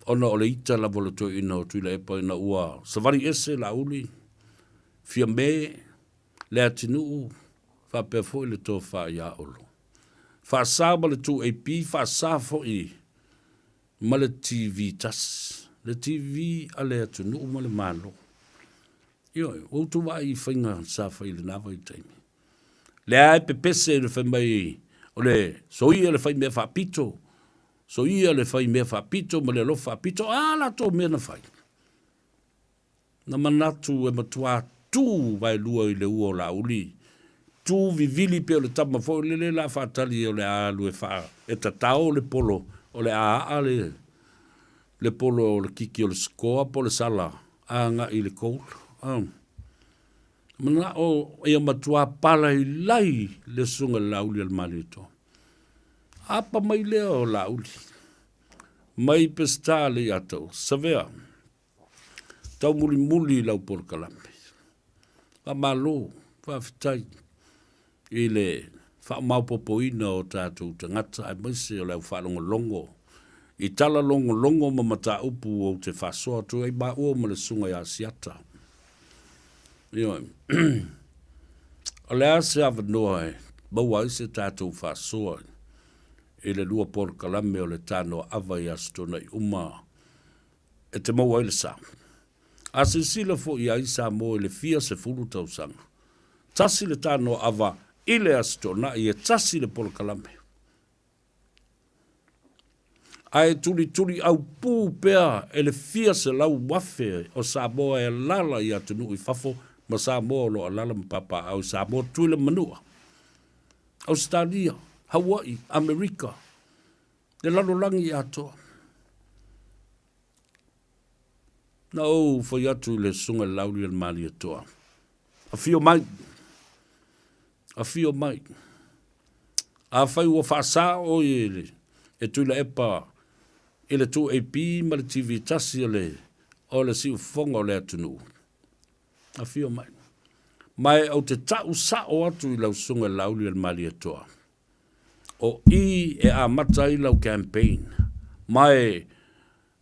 ona o le ita lava o le toeaina o Tuilaepa ina ua savali ese Laauli, Fiame, Leatinuu faapea foi le tofa ia Olo. Faasa ma le 2AP, faasa foi ma le TV tasi, le TV a le atunuu ma le Malo. Ioe, ua outou vaai i faiga sa fai i lena vaitaimi. Lea e pepese le fai mai o le soia le fai mea faapito, soia le fai mea faapito ma le alofa faapito, a latou mea na fai. Na manatu e matua tu vaelua i le ua o Laauli, tu vivili pei o le tama foi lele la faatali o le a alu e faa, e tatao le polo o le a aa le, le polo o le kiki o le sikoa po o le sala agai i le goal. Manao ia matua palailai le susuga i le Laauli a le Malietoa. Apa mai lea o Laauli, mai Peseta le ia tau, Savea, taumulimuli i lau polokalame. Faamalo, faafetai i le faamaopoopoina o tatou tagata aemaise o le au faalogologo i tala logologo ma mataupu ou te faasoa atu ai maua ma le Susuga ia Asiata. Ioe. O le a se avanoa e maua ai se tatou faasoa i le lua polokalame o le Tanoa Ava i Aso Toonai uma e te maua ai le sa. A silasila foi i ai Samoa i le fia sefulu tausaga, tasi le tanoa ava i le Aso Toonai e tasi le polokalame. Ae tulituli aupū pea e le fia 100,000 o Samoa e alaala i atunuu i fafo ma Samoa o lo o alaala ma papaaao i Samoa, Tutuila ma Manua, Ausetalia, Hawaii, Amerika, le lalolagi atoa. Na ou fai atu i le Susuga i le Laauli a le Malietoa, Afio mai, afio mai. Afai ua faasa oe e, le, e Tuilaepa i le 2AP ma le TV tasi o le, o le siufofoga o le atunuu, afio mai. Ma e ou te ta'u sa'o atu i lau Susuga i le Laauli a le Malietoa, O i e amata ai lau campaign, ma e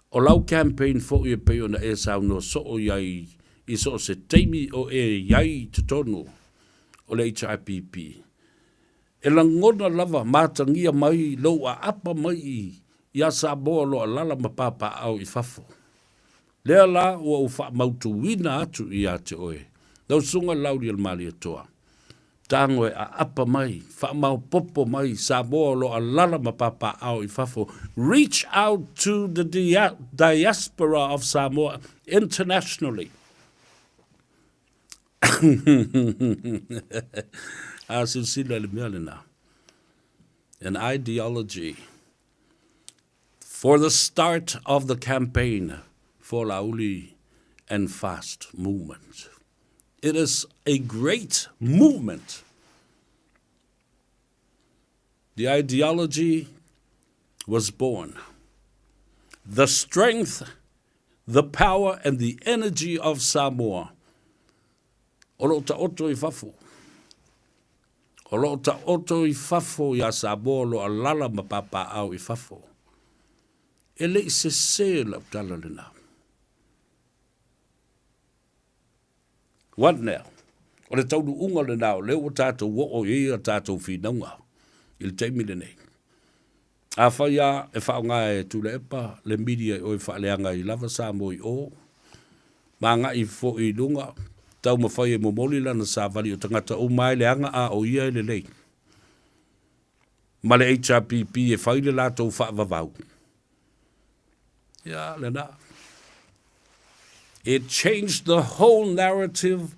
o lau campaign foi e pei ona e saunoa soo i ai i so o se taimi o e i ai i totonu o le HRPP. E lagona lava matagia mai lou aapa mai i iā Samoa o lo o alala ma papaaao i fafo. Lea la ua ou faamautuina atu ia te oe, lau Susuga Laaulialemalietoa, Tago e aapa mai, faamaopopo mai Samoa o lo o alala ma papaaao i fafo. Reach out to the diaspora of Samoa internationally. A silasila i le mea lena. An ideology for the start of the campaign for Laauli and fast movement. It is a great movement. The ideology was born. The strength The power and the energy of Samoa o lo o taoto i fafo. O lo o taoto i fafo iā Samoa o lo o alala ma papaaao i fafo. E le i sese lau tala lena. What now? O le taunuuga lena o lea ua tatou oo i ai a tatou finauga i le taimi lenei. Afai lava e faaaoga e Tuilaepa le media i o e faaleaga ai lava Samoa i o, ma agai foi i luga, taumafai e momoli lana savali o tagata uma lava e leaga a o ia e lelei. Ma le HRPP e fai le latou faavavau. Ia, lena. It changed the whole narrative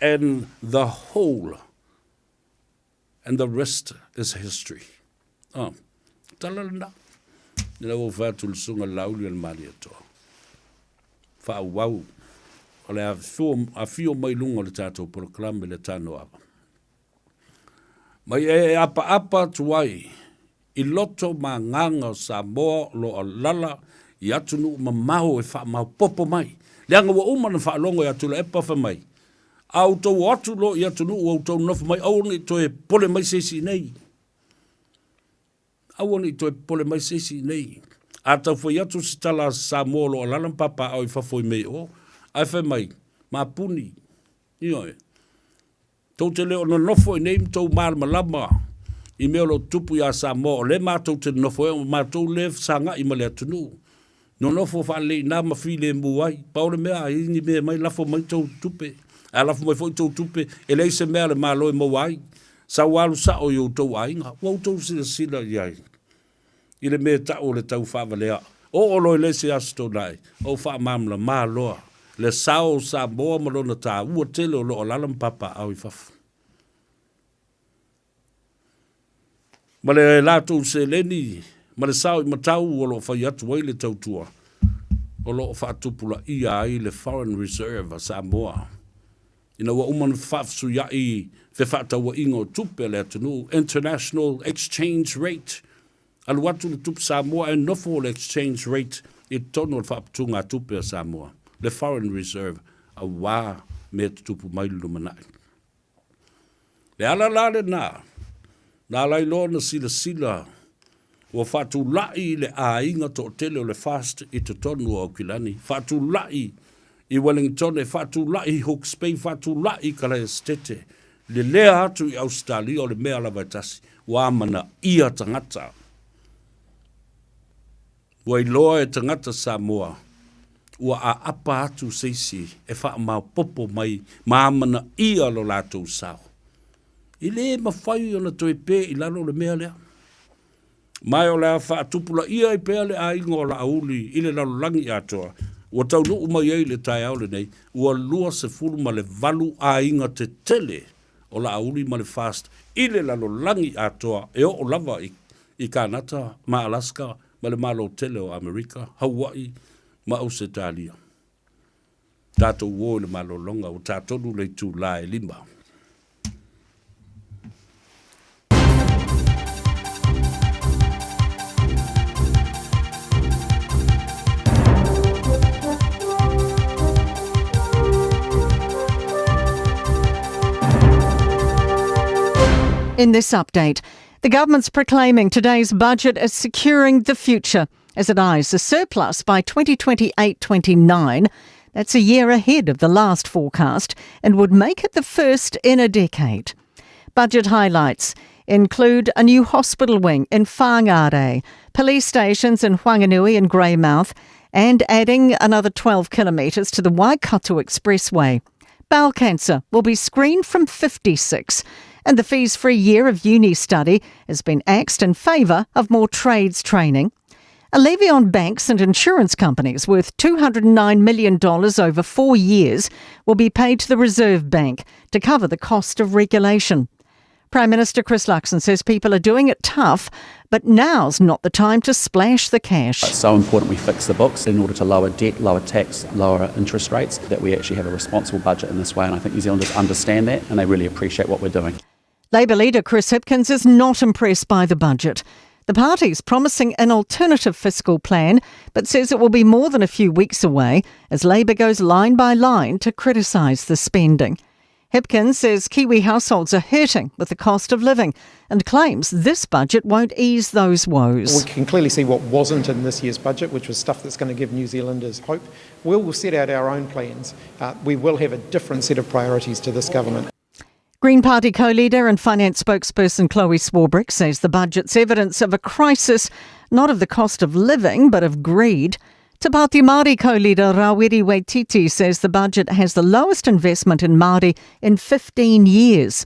and the whole And the rest is history. Oh, tala lena. Ina ua fai atu le susuga i le Laauli o le Malietoa. Faaauau o le afio mai luga o le tatou polokalame le Tanoava. Mai e apaapa atu ai i loto ma agaga o Samoa o lo o alala i atunuu mamao e faamaopopo mai, leaga ua uma ona faalogo ia Tuilaepa fai mai, A outou o atu loa i atunuu ua outou nonofo mai, aua ne i toe popole mai se isi iinei. Aua ne i toe popole mai se isi iinei. A tau fai atu se tala a se Samoa o lo o alala ma papaaao i fafo i mea i o, ae fai mai, Mapuni, ioe, Tou te le o nonofo i nei ma tou malamalama i mea o lo o tutupu iā Samoa, o lea matou te nonofo ai, o matou lea e fesagai ma le atunuu. Nonofo faalelei i ina ma filemu ai. Pau le mea, a i ai ni mea e aumai, lafo mai tou tupe. A lafo mai foi tou tupe, e leai se mea a le Malo e maua ai. Sau alu sao i outou aiga. Ua outou silasila i ai i le mea e tau o le tau faavalea. Oo loa i le isi aso Toonai, ou faamalamalama loa le sao o Samoa ma lona taua tele o lo o alaala ma papaaao i fafo. Ma le latou seleni ma le sao i matau o lo o fai atu ai le tautua o lo o faatupulaia ai le Foreign Reserve a Samoa. Ina ua uma ona faafesuiaʻi fefaatauaiga o tupe a le atunuu, international exchange rate, alu atu le tupe Samoa ae nofo le exchange rate i totonu o le faaputugatupe a Samoa, le foreign reserve, aua mea tutupu mai le lumanai. Le ala la lena, na ala ai loa ona silasila ua faatulai le aiga toatele o le FAST i totonu o Aukilani, faatulai i Wellingtone, faatulai i Hawke's Bay, faatulai i Kalaesetete, lelea atu i Ausetalia o le mea lava e tasi, ua amanaia tagata. Ua iloa e tagata Samoa ua aapa atu se isi e faamaopopo mai ma amanaia lo latou sao. E le mafai ona toe pe i lalo le mea lea. Ma o le a faatupulaia ai pea le aiga o Laauli i le lalolagi atoa, ua taunuu mai ai i le taeao lenei, ua 28 aiga tetele o Laauli ma le FAST i le lalolagi atoa e oo lava i Kanata ma Alaska ma le Malo tele o Amerika, Hauaʻi ma Ausetalia. Tatou o i le malologa ua tatonu le itulā e lima. In this update, the government's proclaiming today's budget as securing the future as it eyes a surplus by 2028 29. That's a year ahead of the last forecast and would make it the first in a decade. Budget highlights include a new hospital wing in Whangārei, police stations in Whanganui and Greymouth, and adding another 12 kilometres to the Waikato Expressway. Bowel cancer will be screened from 56, and the fees free year of uni study has been axed in favour of more trades training. A levy on banks and insurance companies worth $209 million over four years will be paid to the Reserve Bank to cover the cost of regulation. Prime Minister Chris Luxon says people are doing it tough, but now's not the time to splash the cash. It's so important we fix the books in order to lower debt, lower tax, lower interest rates, that we actually have a responsible budget in this way. And I think New Zealanders understand that and they really appreciate what we're doing. Labour leader Chris Hipkins is not impressed by the budget. The party's promising an alternative fiscal plan, but says it will be more than a few weeks away as Labour goes line by line to criticise the spending. Hipkins says Kiwi households are hurting with the cost of living and claims this budget won't ease those woes. We can clearly see what wasn't in this year's budget, which was stuff that's going to give New Zealanders hope. We will set out our own plans. Uh, we will have a different set of priorities to this government. Green Party co-leader and finance spokesperson Chloe Swarbrick says the budget's evidence of a crisis, not of the cost of living, but of greed. Te Pāti Māori co-leader Rawiri Waititi says the budget has the lowest investment in Māori in 15 years.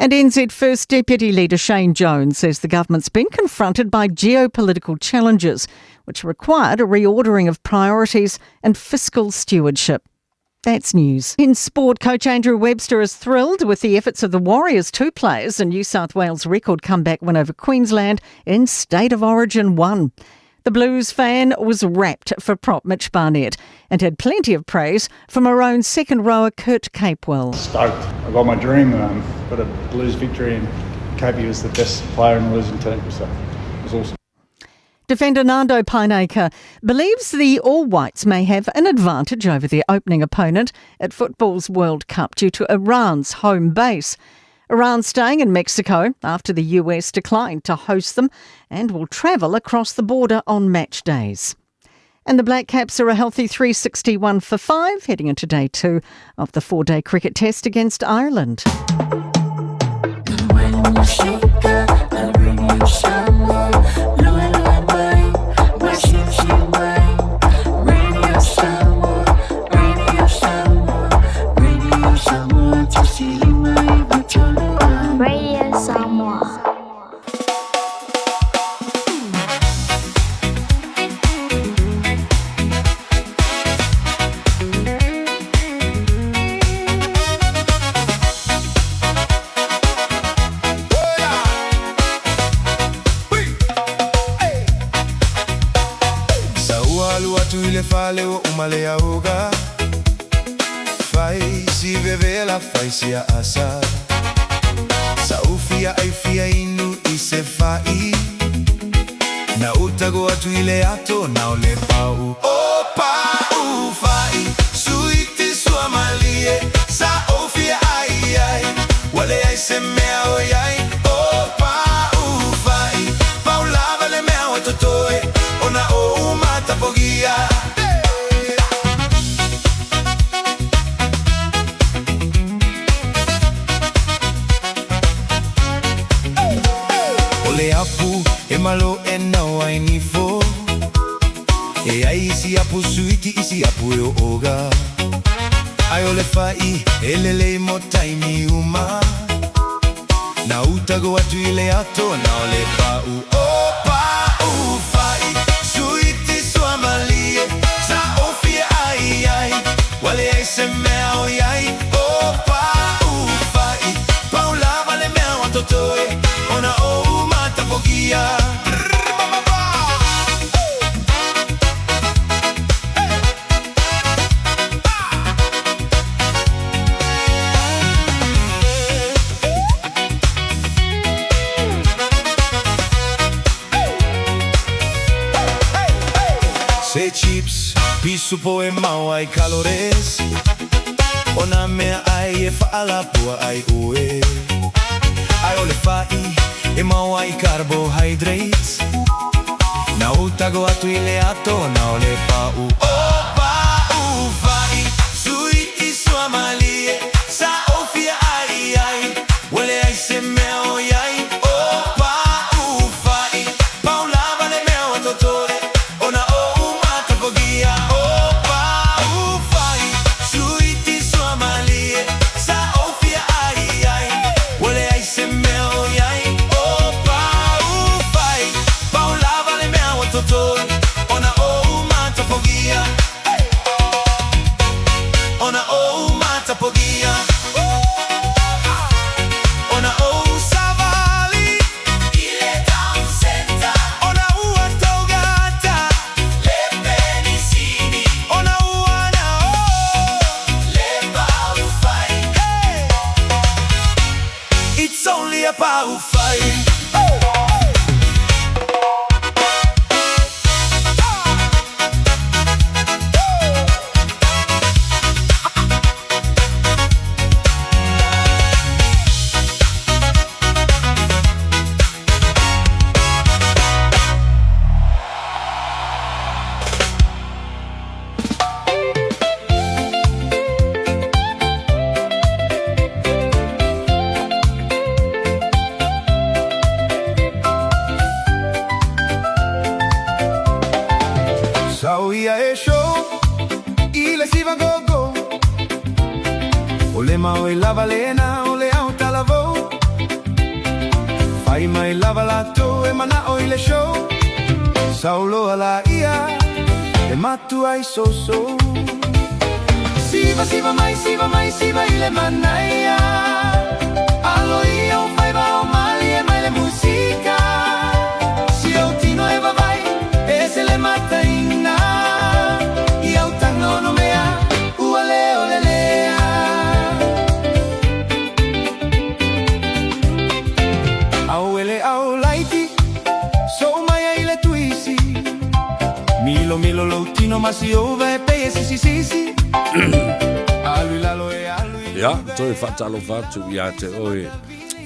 And NZ First Deputy Leader Shane Jones says the government's been confronted by geopolitical challenges, which required a reordering of priorities and fiscal stewardship. That's news. In sport, coach Andrew Webster is thrilled with the efforts of the Warriors' two players in New South Wales' record comeback win over Queensland in State of Origin 1. The Blues fan was rapt for prop Mitch Barnett and had plenty of praise from her own second rower Kurt Capewell. Stoked. I got my dream, um, got a Blues victory and Capey was the best player in the losing team, so it was awesome. Defender Nando Pijnaker believes the All Whites may have an advantage over their opening opponent at football's World Cup due to Iran's home base. Iran staying in Mexico after the US declined to host them and will travel across the border on match days. And the Black Caps are a healthy 361 for 5 heading into day two of the four day cricket test against Ireland. Radio Samoa. Sa ua alu atu i le fale ua uma le auga Fai si vevela fai si aasa Sa ufia ai fia inu i se fa'i Na utago atu i le ato na o le pau O pau fa'i suiti sua malie Sa ofia ai ai Ua leai se mea o iai O pau fa'i Pau lava le mea o totoe Ona o matapogia O le apu e malo e nau ai nifo E ai isi apu suiti isi apu e o oga Ai o le fa'i e lelei mo taimi uma Na utago atu i le ato na o le pa'u O pa'u fa'i suiti sua malie Sa ofia ai ai Ua leai se mea o iai O pa'u fa'i Pau lava le mea ua totoe Ona o matapogia Se chips, pisupo e mau ai calories O nā mea ai e whaalapua ai ue Ai o le fa'i e mau ai carbohydrates Na utago atu i le ato na o le pa'u O pa'u fa'i sui i sua malie Sa ofia ai ai Ua leai se mea o iai O pa'u fa'i Pau lava le mea ua totoe Ona o umatapogia O pa'u fa'i Suiti sua malie Sa ofia ai ai Ua leai se mea o iai O pa'u fa'i Pau lava le mea ua totoe Ona o umatapogia. mau ai lava lena o le ao talavou. Fai mai lava latou e mana'o i le show. Sauloa laia e matuai sousou. Siva, siva mai, siva mai, siva i le manaia. Alo ia ou faiva ao malie mai le musika. Si ou tino e vavae, e ese le mataina. I au taga ono mea, ua leo lelea. Au ele au laiti, sou mai ai le tuisi. Milo milo lou tino ma si ova e pei e sisi sisi. Alu i lalo e alu i Ia, toe faatalofa atu ia te oe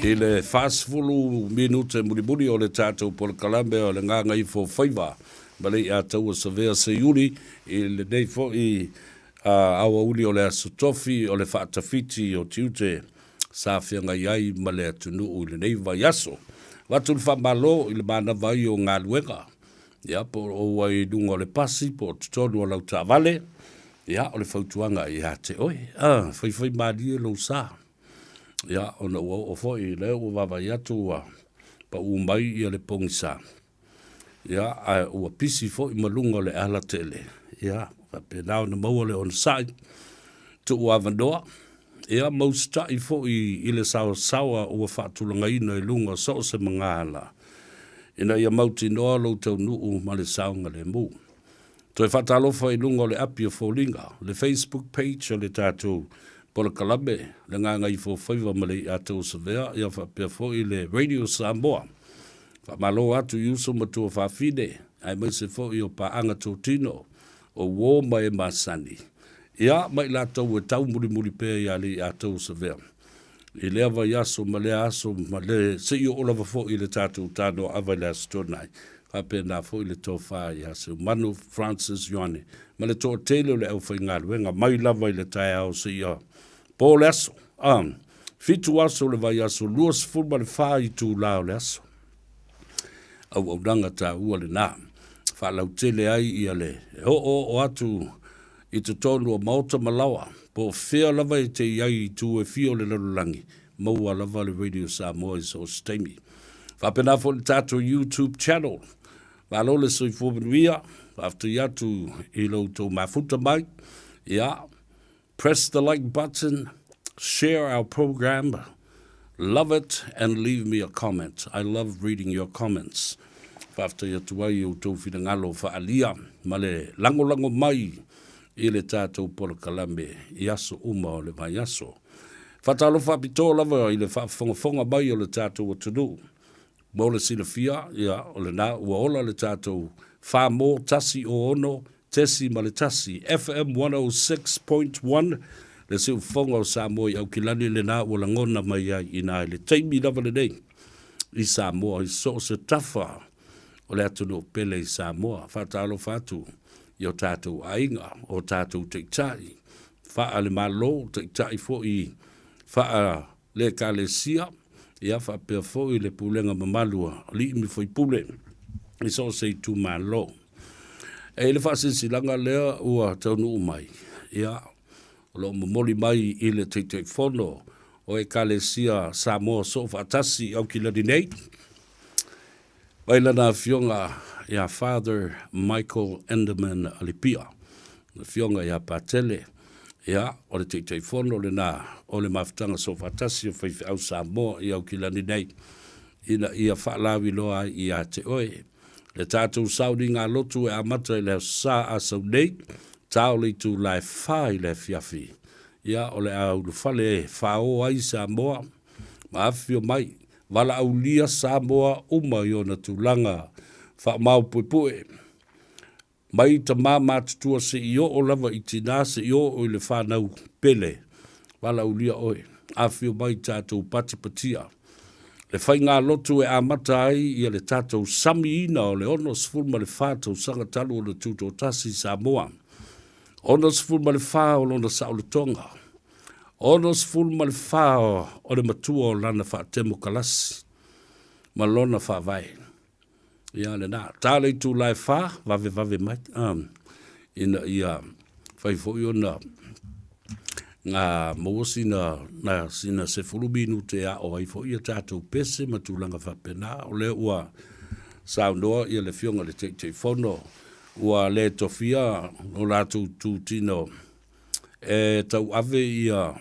i le 40 minute mulimuli o le tatou polokalame o le Gagaifo Faiva ma le Iataua Savea Seiuli i lenei foi aoauli o le Aso Tofi o le faatafiti o tiute sa feagai ai ma le atunuu i lenei vaiaso. Avatu le faamalo i le manava ai o galuega, ia, po o ou ai i luga o le pasi po o totonu o lau taavale, ia, o le fautuaga ia te oe, a, faifaimalie lou sa. Ia, ona ua oo foi, lea ua vaavaai atu ua pau mai ia le pogisa. Ia, ae ua pisi foi ma luga o le alatele. Ia, faapena ona maua le onosai, tuu avanoa, ia, ma usitai foi i le saoasaoa ua faatulagaina i luga o so o se magala, ina ia mautinoa lou taunuu ma le saogalemu. Toe faatalofa i luga o le api o foliga, le Facebook page o le tatou polokalame, le Gagaifofaiva ma le I'a Savea, ia faapea foi le Radio Samoa. Faamalo atu i uso ma tuafafine, aemaise foi o paaga totino, o uo ma e masani, ia, ma i latou e taumulimuli pea iā le I'a Savea. I lea vaiaso ma lea aso ma le seia oo lava foi i le tatou tanoaava i le Aso Toonai. Faapena foi le tofa ia Seumanu Francis Ioane ma le toatele o le aufaigaluega mai lava i le taeao seia po le aso. A, fitu aso o le vaiaso, 24 itula o le aso. Auaunaga taua lena. Faalautele ai ia le oooo atu i totonu o maota ma laoa, po o fea lava e te i ai i itu e fia o le lalolagi, maua lava le Radio Samoa i so o se taimi. Faapena foi le tatou YouTube channel. Malo le soifua manuia, faafetai atu i lo outou mafuta mai. Ia, press the like button, share our program, love it and leave me a comment. I love reading your comments. Faafetai atu ai i outou finagalo faaalia ma le lagolago mai i le tatou polokalame i aso uma o le vaiaso. Faatalofa faapitoa lava i le faafofogafoga mai o le tatou atunuu. Mo le silafia, ia, o lena ua ola le tatou 4 1 6.1, FM 106.1, le siufofoga o Samoa i Aukilani lena ua lagona mai ai i ina i le taimi lava lenei i Samoa i so o se tafa o le atunuu pele i Samoa. Faatalofa atu i o tatou aiga, o tatou taitai faa le Malo, taitai foi faa le Ekalesia, ia faapea foi le pulega mamalu a alii ma faipule i so o se itumalo. E i le faasilasilaga lea ua taunuu mai, ia, o lo o momoli mai i le Taitaifono o Ekalesia Samoa Soofaatasi i Aukilani nei, mai lana afioga ia Father Michael Enderman Alipia, le afioga ia Patele, ia, o le Taitaifono lena o le Mafutaga Soofaatasi o Faifeau Samoa i Aukilani nei, ina ia faalauiloa ai ia te oe le tatou sauniga lotu e amata i le Aso Sa a sau nei, ta o le itula e fa i le afiafi. Ia, o le a ulufale e faaō ai Samoa ma afifio mai Valaaulia Samoa uma i ona tulaga faamaopuepue, mai tama matutua seia oo lava i tina seia oo i le fanau pele. Valaaulia oe, afifio mai tatou patipatia le faigalotu e amata ai ia le tatou samiina o le 64 tausaga talu ona tutoatasi Samoa, 64 o lona saolotoga, 64 o le matua o lana faatemokalasi ma lona faavae. Ia lena, ta le itula e fa, vavevave mai, ina ia fai foi ona Na maua sina, na sina sefulu minute e aʻo ai foi ia tatou pese ma tulaga faapena. O lea ua saunoa ia le Afioga i le Taitaifono ua le tofia lo latou itutino e tauave ia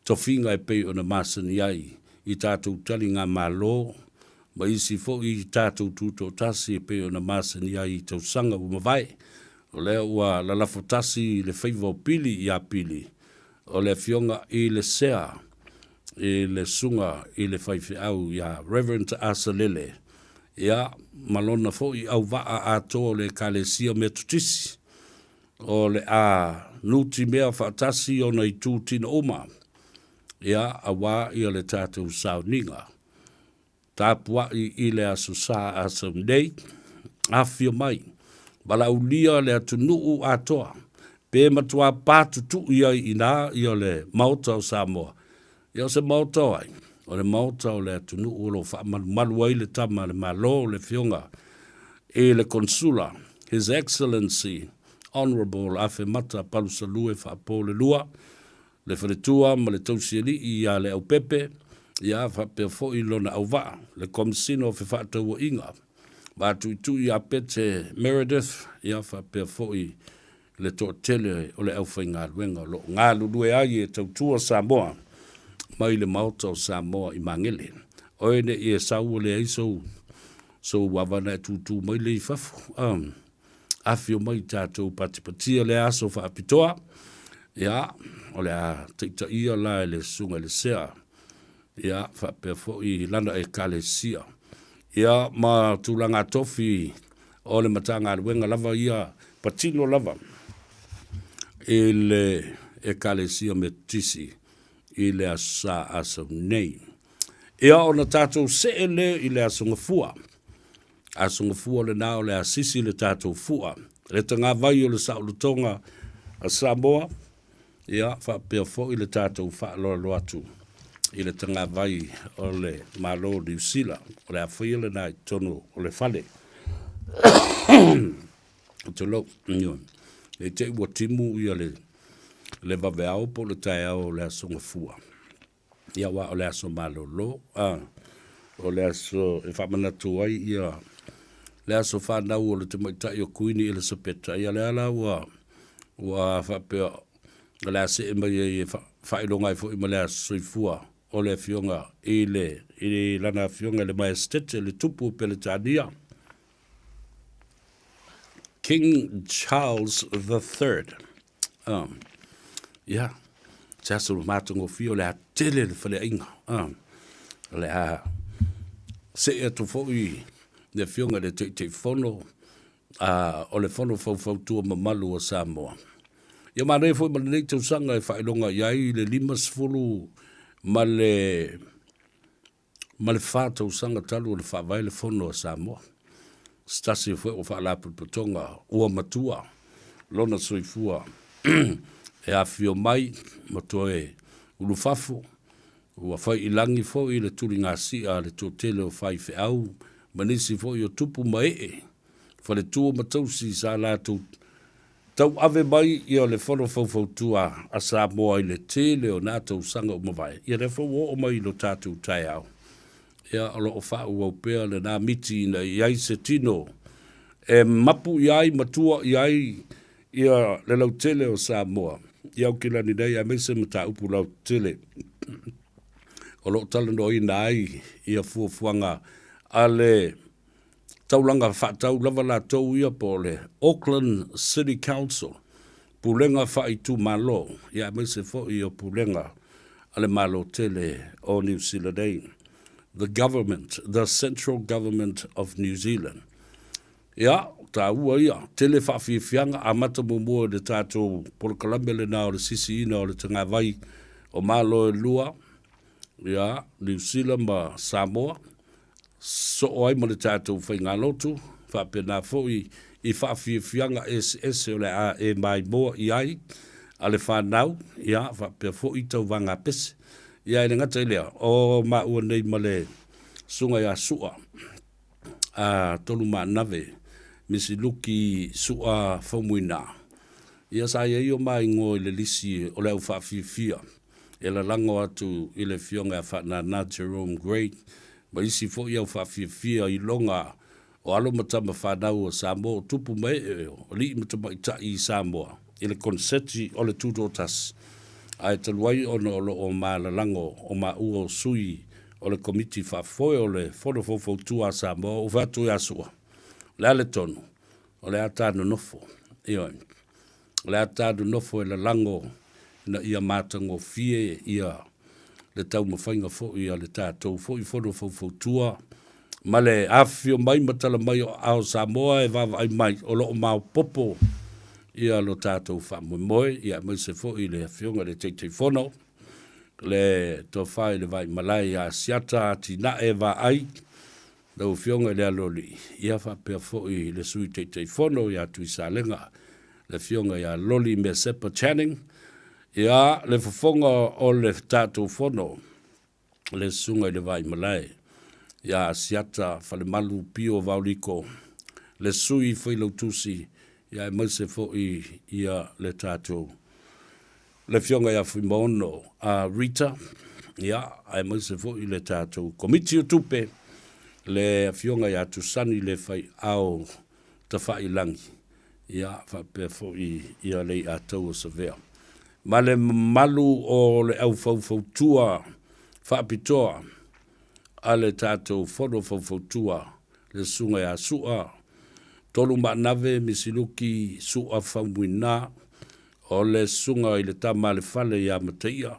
tofiga e pei ona masani ai i tatou taligamalo ma isi foi tatou tutoatasi e pei ona masani ai i tausaga ua mavae. O lea ua lalafo tasi le faiva o Pili ia Pili, o le afioga i le Sea i le Susuga i le Faifeau ia Reverend Asalele, ia, ma lona foi auvaa atoa o le Ekalesia Metotisi, o le a nutimea faatasi ona itu tino uma, ia, aua ia le tatou sauniga. Tapuai i le Aso Sa a sau nei, afifio mai, valaaulia le atunuu atoa, pe matuā pātutuʻi ai inā ia le Maota o Samoa. Ia o se Maota o ai? O le Maota o le atunuu o lo o faamalumalu ai le Tama a le Malo, le Afioga i le Konesula, His Excellency Honourable Afemata Palusalue Faapolelua, le faletua ma le tausialii ia Leaupepe, ia faapea foi lona auvaa, le Komesina o Fefaatauaiga, Vatuitui ia Pete Meredith, ia faapea foi le toatele o le aufaigaluega o lo o galulue ai e tautua Samoa mai le Maota o Samoa i Magele. Oe ne i e sau ua leai sou, sou avana e tūtū mai lea i fafo. Um, Afio mai tatou patipatia le aso faapitoa, ia, o le a taitaia la e le Susuga i le Sea, ia, faapea foi lana Ekalesia, ia, ma tulaga tofi o le Matagaluega lava ia patino lava i le Ekalesia Metotisi i le Aso Sa a sau nei. Ia, ona tatou see lea i le Aso Gafua. Aso Gafua lena o le a sisi le tatou fua, le tagavai o le saolotoga a Samoa, ia faapea foi le tatou faaaloalo atu i le tagavai o le Malo o Niu Sila. O le a faia lena i totonu o le fale. Tulou, ioe. Ne i te i ua timu ia le vaveao po o le taeao o le Aso Gafua. Ia aua o le aso malolo, a, o le aso e faamanatu ai ia le aso fanau o le tamaitai o Kuini Elisapeta, ia lea la ua ua faapea o le a see mai ai e faailoga ai foi ma le aso soifua o le afioga i le i lana afioga i le Maestete le Tupu o Peretania. King Charles the Third. Um, ia, se aso matagofie o le a tele le faleaiga. Um, o le a see atu foi le afioga i le Taitaifono uh, o le Fono Faufautua Mamalu o Samoa. Ia manaia foi ma lenei tausaga e faailoga i ai le 50 ma le ma le fa tausaga talu ona faavae le Fono a Samoa. Se tasi foi o Faalapotopotoga ua matua lona soifua e afifio mai ma toe ulufafo, ua fai i lagi foi le tuligasia a le toatele o faifeau ma nisi foi o tupu ma ee, faletua ma tausi sa latou Tauave mai ia le Fono Faufautua a Samoa i le tele o nā tausaga ua mavae, ia lea foi ua oo mai i lo tatou taeao, ia o lo o faaauau pea lenā miti ina i ai se tino e mapu i ai ma tua i ai ia le lautele o Samoa i Aukilani nei aemaise mataupu lautele o lo o talanoaina ai ia fuafuaga a le Taulaga faatau lava latou ia po o le Auckland City Council, Pulega Faaitumalo, ia aemaise foi o Pulega a le Malo tele o Niu Sila nei, the Government, the Central Government of New Zealand. Ia, taua ia, tele faafiafiaga, amata muamua i le tatou polokalame lena o le sisiina o le tagavai o Malo e lua, ia, Niu Sila ma Samoa, soo ai ma le tatou faigalotu, faapena foi i faafiafiaga eseese o le a e maimoa i ai a le fanau, ia, faapea foi tauvaga pese. Ia, e le gata i lea, o maua nei ma le Susuga ia Sua, a Tolumaanave, Misi Luki Sua Faumuina. Ia sa i ai o ma igoa i le lisi o le au faafiafia e lalago atu i le Afioga ia Faanana Jerome Gray ma isi foi au faafiafia iloga o alo ma tama fanau a Samoa o tupu ma ee o alii ma tamaitai i Samoa i le koneseti o le Tutoatasi, ae talu ai ona o lo o ma lalago o maua o sui o le Komiti Faafoe o le Fono Faufautua a Samoa, ua fai atu ia Su'a, o le a le tonu? O le a ta nonofo, ioe, o le a ta nonofo e lalago ina ia matagofie ia le taumafaiga foi a le tatou foi Fono Faufautua ma le afifio mai ma tala mai o aao Samoa e vaavaai mai o lo o maopoopo ia lo tatou faamoemoe, ia aemaise foi le Afioga i le Taitaifono, le Tofa i le Vaimalae ia Asiata Atinae Vaai, Lau Afioga i le Aloalii, ia faapea foi le Sui Taitaifono ia Tuisalega, le Afioga ia Loli Mesepa Channing, ia le fofoga o le tatou Fono, le Susuga i le Vaimalae ia Asiata Falemalu Pio Vaoliko, le Sui Failautusi, ia aemaise foi ia le tatou le Afioga ia Fuimaono a Rita, ia, aemaise foi le tatou Komiti o Tupe, le Afioga ia Tusani le Faiao Tafailagi, ia, faapea foi ia Leiataua Savea, ma le mamalu o le au faufautua faapitoa a le tatou Fono Faufautua, le Susuga ia Su'a Tolumaanave Misiluki Su'a Faumuina, O le susuga i le tama a le fale ia Mataia,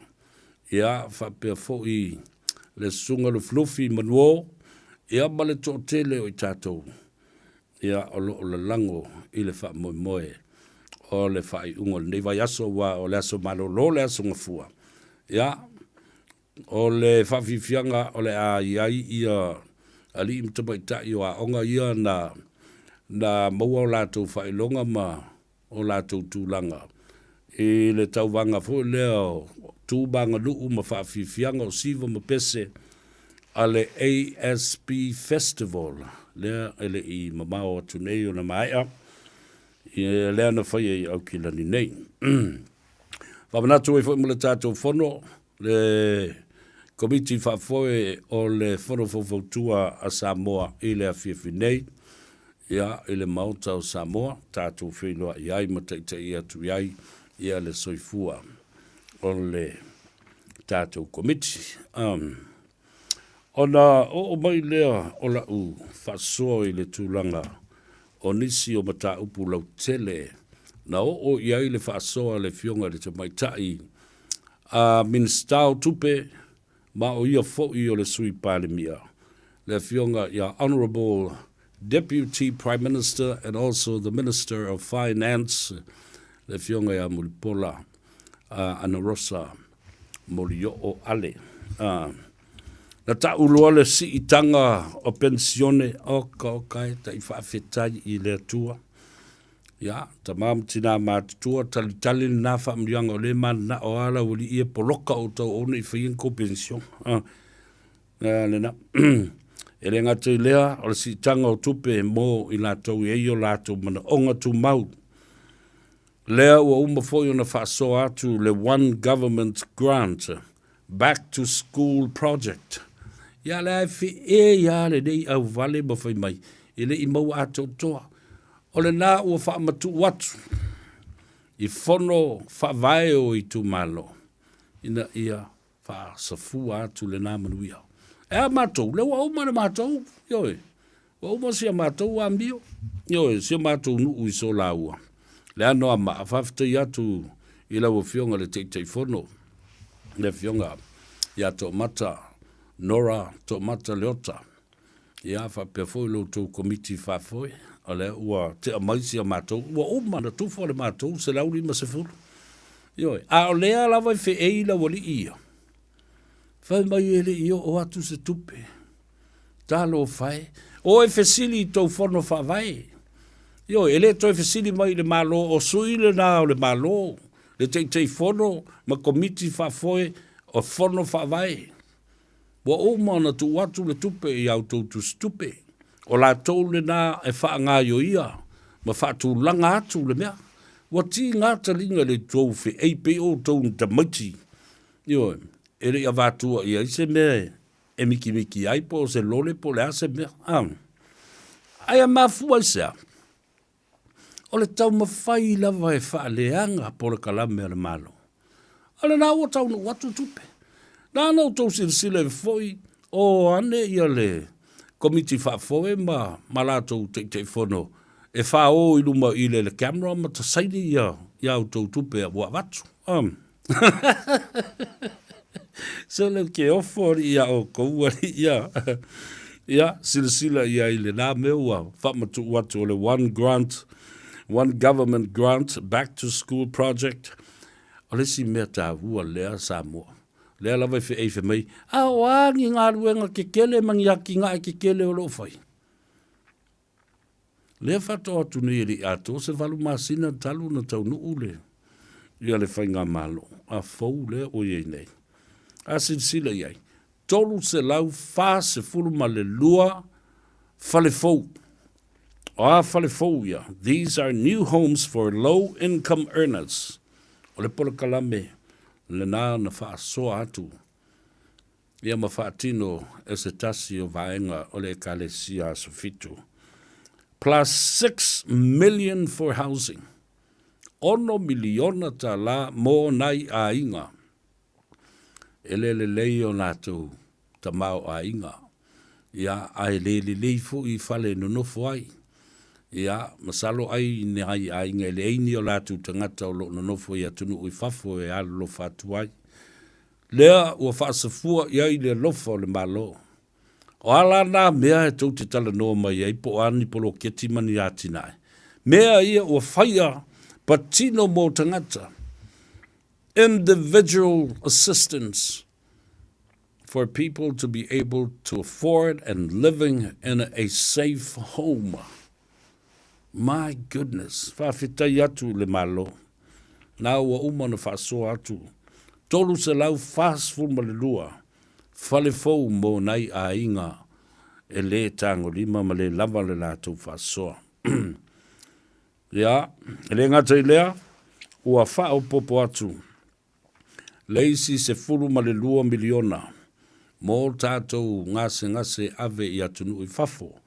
ia, faapea foi le susuga Lufilufi Manuo, ia ma le toatele o i tatou, ia, o lo o lalago i le faamoemoe o le faaiuga o lenei vaiaso, aua o le aso malolo le aso Gafua. Ia, o le faafiafiaga o le a i ai ia alii ma tamaitai o aoga ia na, na maua o latou faailoga ma o latou tulaga i le tauvaga foi lea o tu ma aganuu ma faafiafiaga o siva ma pese a le ASB Festival lea e le i mamao atu nei ona maea, lea na faia i Aukilani nei. Faamanatu ai foi mo le tatou fono le Komiti Faafoe o le Fono Faufautua a Samoa i le afiafi nei, ia, i le Maota o Samoa, tatou feiloai ai ma taitai atu i ai ia le soifua o le tatou Komiti. Um, ona oo mai lea o lau faasoa i le tulaga o nisi o mataupu lautele na oo i ai le faasoa a le Afioga i le Tamaitai a Minisita o Tupe ma o ia foi o le Sui Palemia, le Afioga ia Honourable Deputy Prime Minister and also the Minister of Finance, le Afioga ia Mulipola Anarosa Molioo Ale. Na ta'u loa le si'itaga o penisione, oka oka e ta'i fa'afetai i le Atua. Ia, tama ma tinā matutua, talitali lenā faamanuiaga o lē manana'o a lau alii e poloka outou aua ne i faia ni kou penisione. A, lena. E le gata i lea, o le si'itaga o tupe mo i latou e i ai o latou manaoga tumau. Lea ua uma foi ona faasoa atu le One Government Grant Back to School Project. Ia lea e feei lava lenei auvale ma fai mai, e le i maua atoatoa. O lena ua faamatuu atu i fono faavae o itumalo ina ia faasafua atu lena manuia. E a matou, lea ua uma le matou, ioe, ua uma si a matou amio, ioe, si o matou nuu i Solaua, le Anoamaa. Faafetai atu i lau Afioga i le Taitaifono, le Afioga ia Toomata Nora Toomata Leota, ia faapea foi lo outou Komiti Faafoe, o lea ua tea mai si a matou, ua uma ona tufa le matou 150. Ioe, a o lea lava e feei lau alii ia, fai mai e le i oo atu se tupe. Talofa e, o e fesili i tou fono faavae. Ioe, e le toe fesili mai i le Malo, o sui lena o le Malo, le Taitaifono ma Komiti Faafoe o fono faavae. Ua uma ona tuu atu le tupe i a outou tusitupe, o latou lena e faagaioia ma faatulaga atu le mea. Ua tiga taliga i le tou feei pei o outou ni tamaiti, ioe, e le i avatua i ai se mea e mikimiki ai po o se lole po o le a se mea. A. Ae a mafua i se a? O le taumafai lava e faaleaga polokalame a le Malo. A lena ua taunuu atu tupe. Na ona outou silasila ifo foi o ane ia le Komiti Faafoe ma ma latou Taitaifono e fao i luma i le le camera ma ta saini ia ia outou tupe ua avatu. Um. Sole ke ofo alii iā oukou alii ia. Ia, silasila i ai i lena mea ua faamatuu atu o le One Grant, One Government Grant Back to School Project. O le isi mea taua lea Samoa. Lea lava e feei fai mai, a o a ni galuega kekele ma ni atinae kekele o lo o fai? Lea faatoa atu nei e le i atoa se valu masina talu ona taunuu le ia le faigamalo a fou lea ua i ai nei. A silasila i ai, 342 fale fou. O a fale fou ia? These are new homes for low income earners. O le polokalame lena na faasoa atu ia ma faatino e se tasi o vaega o le Ekalesia Aso Fitu. Plus $6 million for housing. Ono miliona tālā mō nai aiga. E le lelei o latou tamaoaiga, ia, a e le lelei foi i fale e nonofo ai. Ia, masalo ai nai aiga e leai ni o latou tagata o lo o nonofo i atunuu i fafo e alolofa atu ai. Lea ua faasafua i ai le alofa o le Malo. O a la nā mea e tou te talanoa mai ai po o a ni poloketi ma ni atinae? Mea ia ua faia patino mō tagata. Individual assistance for people to be able to afford and living in a safe home. My goodness, faafetai atu i le Malo. Na ua uma ona faasoa atu 342 fale fou mo nai aiga e le tagolima ma le lava le latou faasoa. Ia, e le gata i lea, ua faaopoopo atu le isi $12 miliona mo tatou gasegase ave i atunuu i fafo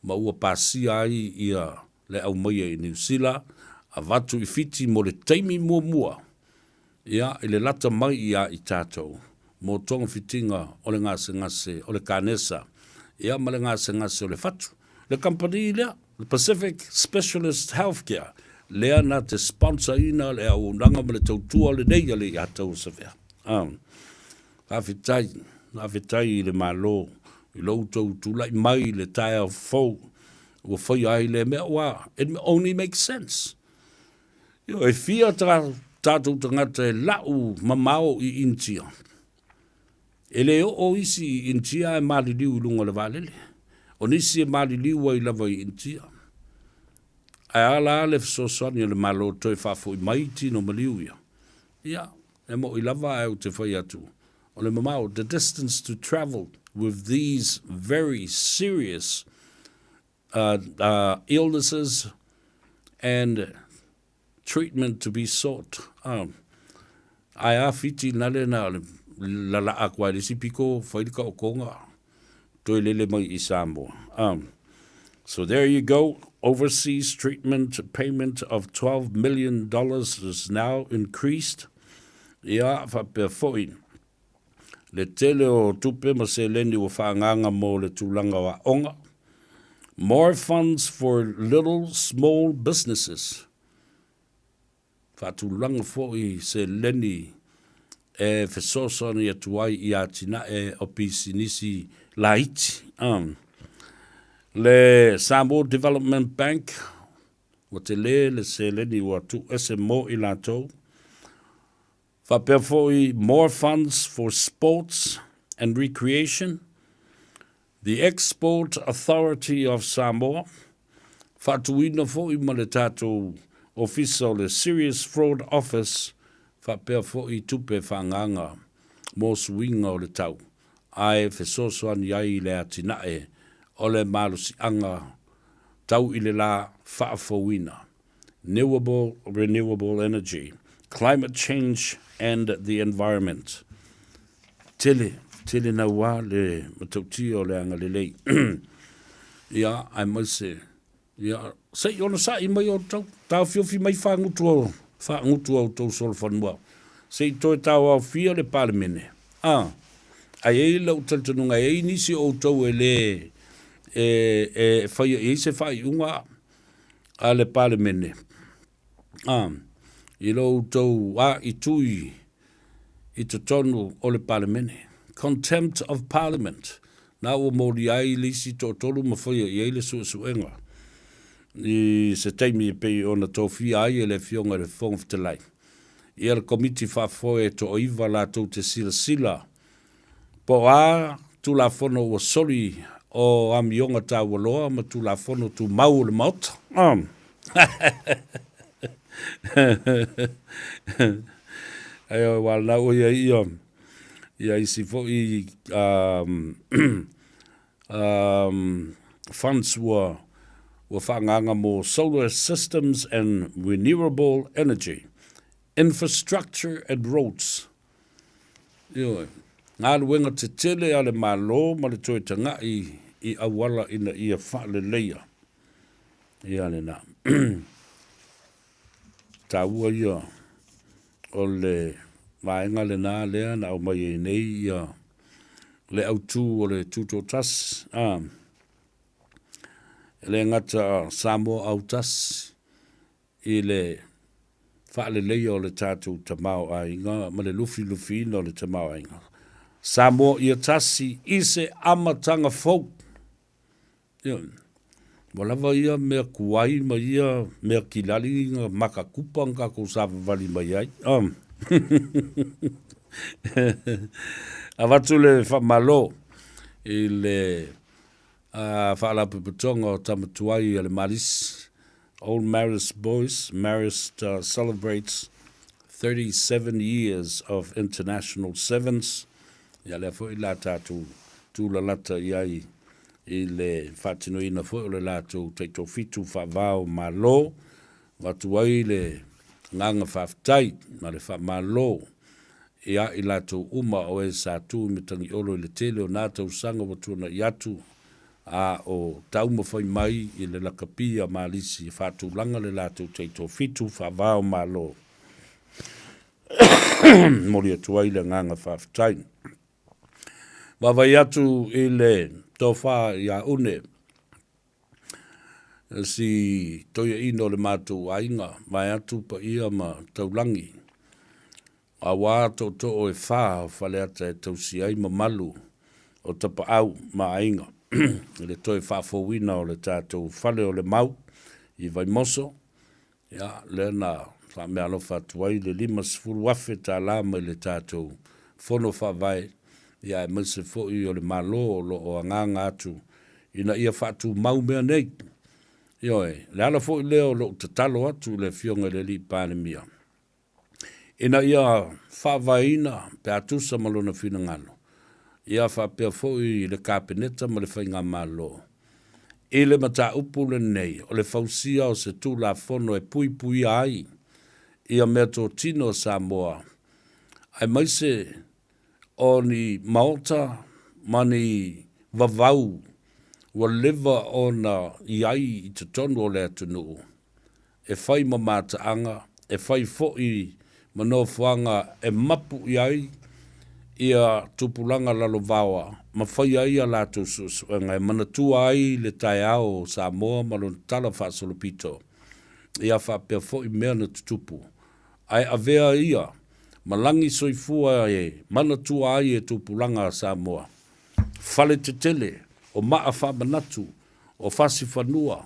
ma ua pasia ai ia le aumaia i Niu Sila avatu i Fiti mo le taimi muamua ia i le lata mai ia i tatou mo togafitiga o le gasegase o le kanesa ia ma le gasegase o le fatu. Le kamupani lea, le Pacific Specialist Healthcare, lea na te sponsor ina le auaunaga ma le tautua lenei a le Iataua Savea. Faafetai, faafetai i le Malo i lo outou tulai mai i le taeao fou ua faia ai lea mea, aua it only makes sense. Ioe, e fia tatou tagata e lau mamao i Initia. E le oo isi i Initia ae maliliu i luga o le vaalele. O nisi e maliliu ai lava i Initia. Ae a la le fesoasoani a le Malo toe faafoi mai tino maliu ia? Ia, e moʻi lava ae ou te fai atu, o le mamao, the distance to travel with these very serious illnesses and treatment to be sought. Ae a Fiti nale na o le lalaa atu lava i le isi pito fai le taotoga toe lele mai i Samoa. So there you go, overseas treatment payment of $12 million is now increased. Ia, faapea foi le tele o tupe ma seleni ua faaagaaga mo le tulaga o aoga. More funds for little small businesses. Faatulaga foi seleni e fesoasoani atu ai i atinae o pisinisi laiti. Le Samoa Development Bank, ua tele le seleni ua tuuese mo i latou. Faapea foi more funds for sports and recreation, the Export Authority of Samoa, faatuina foi ma le tatou Ofisa o le Serious Fraud Office faapea foi tupe faaagaaga mo suiga o le tau ae fesoasoani ai i le atinae o le malosiaga tau i le la faafouina. Newable Renewable Energy, Climate Change and the Environment. Tele, tele nauā le matautia o le agalelei. Ia, aemaise, ia, se i onosai mai outou, taofiofi mai faagutu o, faagutu a outou solofanua, se i toe taoaofia le Palemene. A, ae i ai lou talitonuga e i ai nisi o outou e lē, e, e faia i ai se faaiuga a le Palemene, a, i lo outou aaitui i totonu o le Palemene, Contempt of Parliament, na ua molia ai le isi toatolu ma faia i ai le suesuega i se taimi e pei ona tofia ai e le Afioga i le Fofoga Fetalai ia le Komiti Faafoe e toaiva latou te silasila Po o a Tulafono ua soli o amioga taualoa ma Tulafono Tumau o le Maota. Ae aua lena ua i ai ia, ia isi foi um, um, funds ua, ua faaagaaga mo solar systems and renewable energy, infrastructure and roads. Ioe. Galuega tetele a le Malo ma le toe taga'i i auala ina ia faaleleia. Ia lena. Taua ia o le vaega lena lea na aumai ai nei ia le autu o le Tutoatasi, a, e le gata Samoa autasi, i le faaleleia o le tatou tamaoaiga ma le lufilufiina o le tamaoaiga. Samoa ia tasi i se amataga fou. Ioe. Ua lava ia mea tuai ma ia mea kilali na makakupa na tatou savavali mai ai. Um. Avatu le faamalo i le Faalapotopotoga o Tama Tuai a le Marisi, Old Marist Boys, Marist celebrates 37 years of International Sevens, ia lea foi la tatou tulalata i ai i le faatinoina foi o le latou taitofitu faava o Malo, avatu ai le agaga faafetai ma le faamalo ia i latou uma o e sa tu i Matagiolo i le tele o na tausaga ua tuanai atu, a o taumafai mai i le lakapi a Malisi e faatulaga le latou taitofitu faava o Malo. Momoli atu ai le agaga faafetai. Vaavaai atu i le tofa ia Une, si toeaina o le matou aiga, vaeatu paia ma taulagi, aua tootoo e fa o Faleata e tausia ai mamalu o tapaau ma aiga i le toe faafouina o le tatou fale o le mau i Vaimoso, Ia, lea na faameaalofa atu ai le $50,000 mai le tatou Fono Faavae, ia aemaise foi o le Malo o lo o agaga atu ina ia faatumau mea nei. Ioe, le ala foi lea o lou tatalo atu i le Afioga i le Alii Palemia, ina ia faavaeina pe a tusa ma lona finagalo, ia faapea foi le Kapeneta ma le Faigamalo, i le mataupu lenei o le fausia o se Tulafono e puipuia ai ia meatotino a Samoa, aemaise o ni maota ma ni vavau ua leva ona i ai i totonu o le atunuu, e fai ma mataaga, e fai foi ma nofoaga e mapu i ai ia tupulaga lalovaoa ma faia ai a latou suesuega e manatua ai le taeao o Samoa ma lona tala faasolopito, ia faapea foi mea na tutupu, ae avea ia ma lagi soifua e manatua ai e tupulaga a Samoa, fale tetele o maa faamanatu o fasi fanua,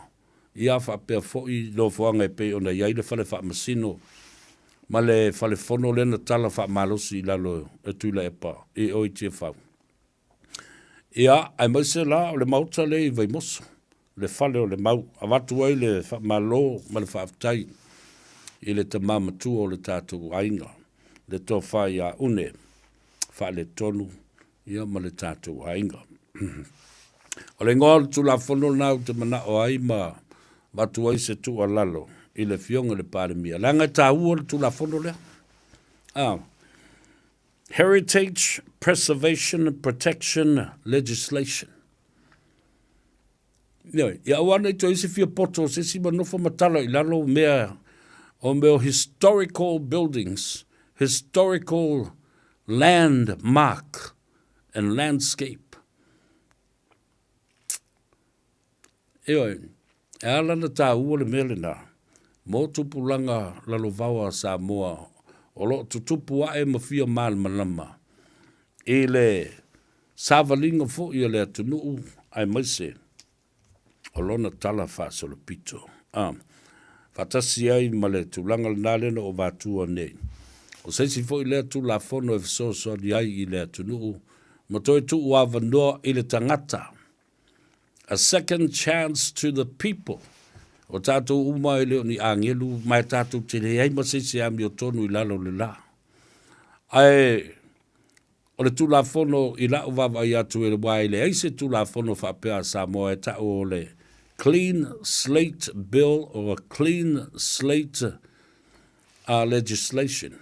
Ia faapea foi nofoaga e pei ona i ai le Fale Faamasino ma le Fale Fono lea na tala faamalosi i lalo e Tuilaepa i o i Tiafau. Ia, aemaise la o le maota lea i Vaimoso, le fale o le mau, avatu ai le faamalo ma le faafetai i le tama matua o le tatou aiga, le tofa ia Une Faaletonu ia ma le tatou aiga. O le igoa o le Tulafono lena ou te manao ai ma avatu ai se tuualalo i le Afioga i le Palemia, leaga e taua le Tulafono lea. Ah, Heritage Preservation and Protection Legislation. Ioe, ia aua ne i toe isi fia poto o se isi ma nofo ma tala i lalo mea o mea o historical buildings, historical landmark and landscape. Ioe, e ala na tāua le mea lenā, mō tupulaga lalovaoa a Samoa o lo o tutupu ae ma fia malamalama i le savaliga foi a le atunuu aemaise o lona tala faasolopito. A, faatasi ai ma le tulaga lenā lea na ou avatua nei. O se isi foi lea Tulafono e fesoasoani ai i le atunuu ma toe tuu avanoa i le tagata A second chance to the people. O tatou uma e le o ni agelu, ma e tatou te leai ma se isi e amiotonu i lalo o le la. Ae o le Tulafono i la'u vaavaai atu e aua e leai se Tulafono faapea a Samoa e ta'u o le Clean Slate Bill or a Clean Slate Legislation.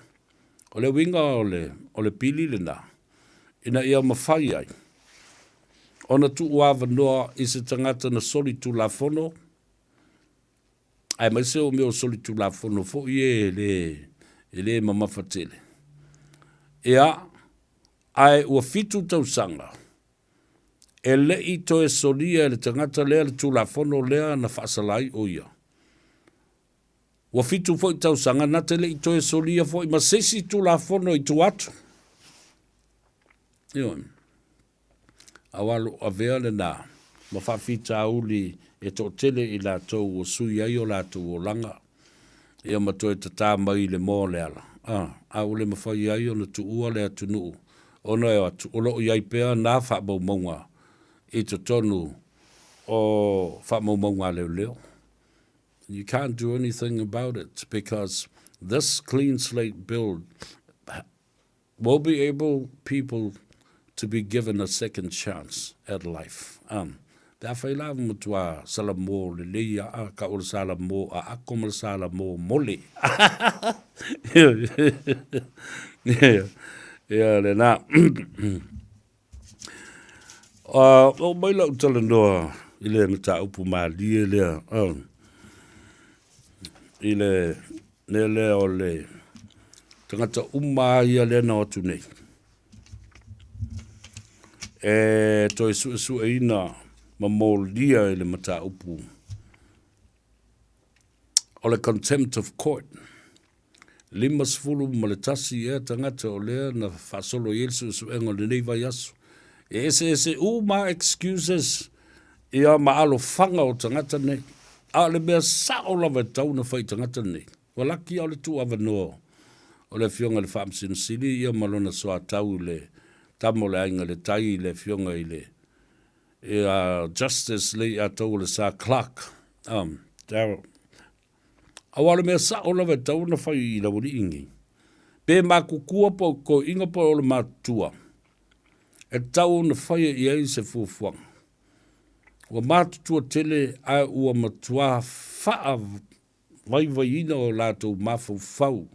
O le uiga o le, o le pili lena, ina ia mafai ai ona tuu avanoa i se tagata na solitulafono, aemaise o mea o solitulafono foi e le, e le mamafa tele. Ia, ae ua fitu tausaga e le i toe solia e le tagata lea le tulafono lea na faasala ai o ia. Ua fitu foi tausaga na te le i toe solia foi ma se isi tulafono i tua atu. Ioe. Aua lo avea lenā ma faafitauli e toatele i latou ua sui ai o latou olaga, ia ma toe tatā mai i le moa o le ala, a, a ua le mafai ai ona tuua le atunuu ona e o atu o lo o i ai pea nā faamaumauga i totonu o faamaumauga a leoleo. You can't do anything about it because this clean slate bill will be able people to be given a second chance at life. Um, pe afai la ua matua salamo lelei a ka o le salamo a ako ma le salamo mole. Ia lena. Oo mai lau talanoa i le mataupu malie lea, i le mea lea o le tagata uma lava ia lea na o atu nei e toe suesueina ma molia i le mataupu o le contempt of court. 51 ea tagata o lea na faasolo i ai le suesuega o lenei vaiaso. E eseese uma excuses ia ma alofaga o tagata nei. A o le mea sao lava e tatau ona fai i tagata nei, ua laki a o le tuuavanoa o le Afioga i le Faamasino Sili ia ma lona soatau i le tama o le Aiga i le Tai i le Afioga i le ia Justice Leiataualesa Clark, Darrell. Aua o le mea sao lava e tatau ona fai i laualii nei, pe makutua po o toeaiina po o le matutua, e tatau ona faia i ai se fuafuaga. Ua matutua tele ae ua matua faavaivaiina o latou mafaufau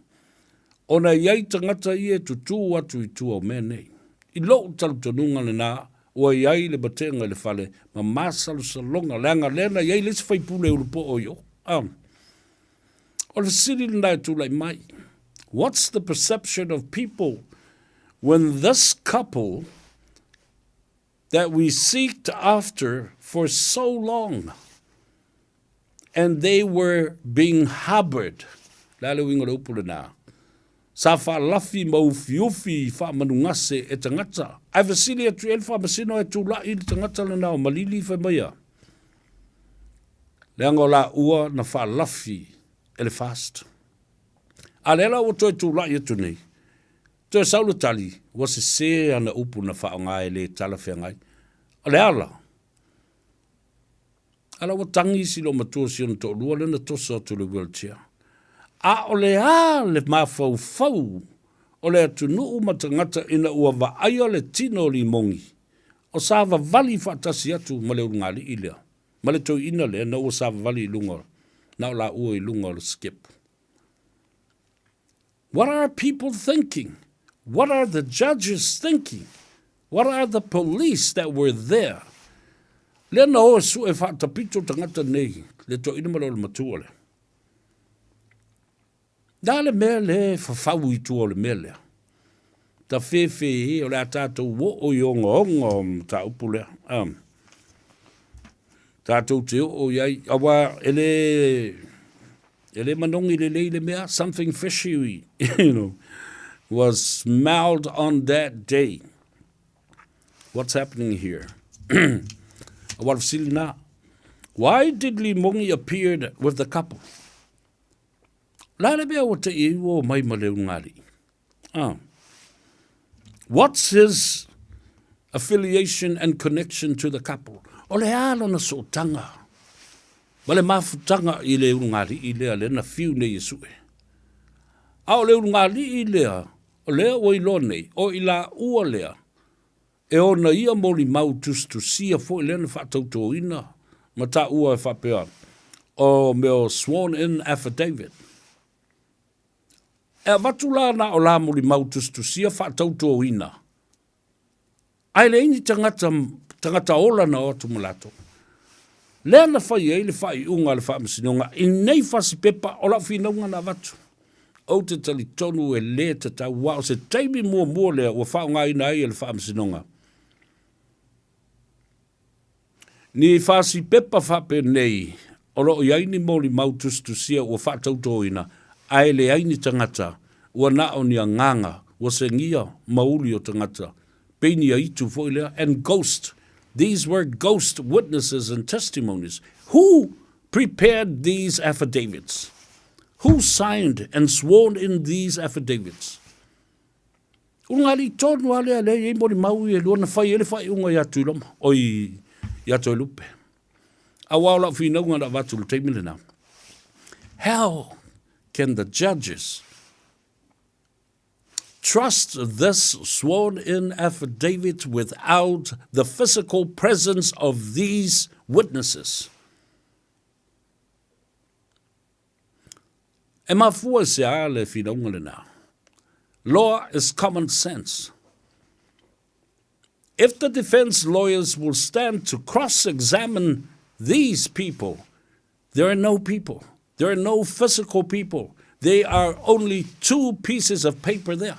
ona e i ai tagata ia e tutū atu i tua o mea nei. I lou talitonuga lena, ua i ai le matega i le fale ma masalosaloga, leaga lea na i ai le isi faipule ulupoo i o. O le fesili lena e tulai mai, what's the perception of people when this couple that we seeked after for so long and they were being harbored, le a le uiga o le upu lena? Sa faalafi ma ufiufi i faamanugase e tagata. Ae fesili atu i ai le Faamasino ae tula'i le tagata lena o Malili fai mai a, Leaga o laua na faalafi e le FAST. A lea la ua toe tula'i atu nei, toe sau le tali, ua sese ana upu na faaaoga e le talafeagai. O le ala, A la ua tagi si loomatua si ona toalua lea na toso atu i le wheelchair. A o le a le mafaufau o le atunuu ma tagata ina ua vaaia le tino o Limogi o savavali faatasi atu ma le ulugalii lea ma le toeaina lea na ua savavali i luga. Na o laua i luga o le sikepu. What are people thinking? What are the judges thinking? What are the police that were there? Lea na o e sue faatapito tagata nei, le toeaina ma le olematua lea. Na le mea le fafau i tua o le mea lea. Ta fefe e o le a tātou oo i ogaoga o mataupu lea. Um, tātou te oo i ai, awa e le, e le manogi lelei le mea, something fishy, you know, was smelled on that day. What's happening here? Awa le fesili nā, why did Limongi appeared with the couple? La le mea ua te i ua o mai ma le ulugalii. Ah. What's his affiliation and connection to the couple? O le a lona sootaga ma le mafutaga i le ulugalii lea lea na fiu nei e sue. A o le ulugalii lea, o lea ua iloa nei, o i laua lea, e ona ia molimau tusitusia foi lea na faatautoina ma taua e faapea, o mea o sworn in affidavit. E avatu la na o la molimau tusitusia faatautoina, ae leai ni tagata, tagata ola na o atu ma latou. Lea na fai ai le faaiuga a le Faamasinoga i nei fasipepa o lau finauga na avatu. Ou te talitonu e lē tatau, aua o se taimi muamua lea ua faaaogaina ai e le Faamasinoga ni fasipepa faapenei o lo o i ai ni molimau tusitusia ua faatautoina ae leai ni tagata ua na o ni agaga ua segia ma uli o tagata pei ni aitu foi lea and ghost these were ghost witnesses and testimonies who prepared these affidavits who signed and sworn in these affidavits Ulugalii tonu lava lea lea e i ai molimau ia e lua na fai ai le faaiuga ia Tuiloma, oi, ia Toelupe. Aua o lau finauga na avatu i le taimi lena. How can the judges trust this sworn in affidavit without the physical presence of these witnesses? E mafua i se a le finauga lena? Law is common sense. If the defense lawyers will stand to cross-examine these people, there are no people. There are no physical people. They are only two pieces of paper there.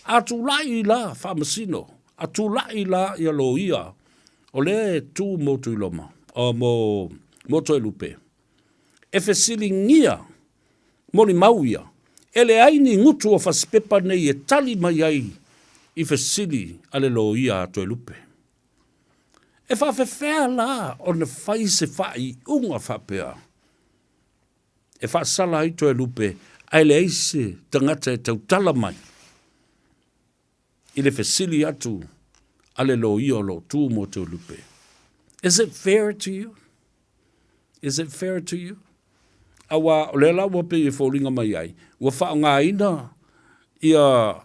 A tulai la Faamasino, a tulai la ia loia, o lea e tu mo Tuiloma, o mo, mo Toelupe. E fesiligia molimau ia, e leai ni gutu o fasipepa nei e tali mai ai i fesili a le loia a Toelupe. E faafefea la ona fai se faaiuga faapea e faasala ai Toelupe ae leai se tagata e tautala mai i le fesili atu a le loia o lo o tu mo Toelupe. Is it fair to you? Is it fair to you? Aua o lea la ua pei e foliga mai ai, ua faaaogaina ia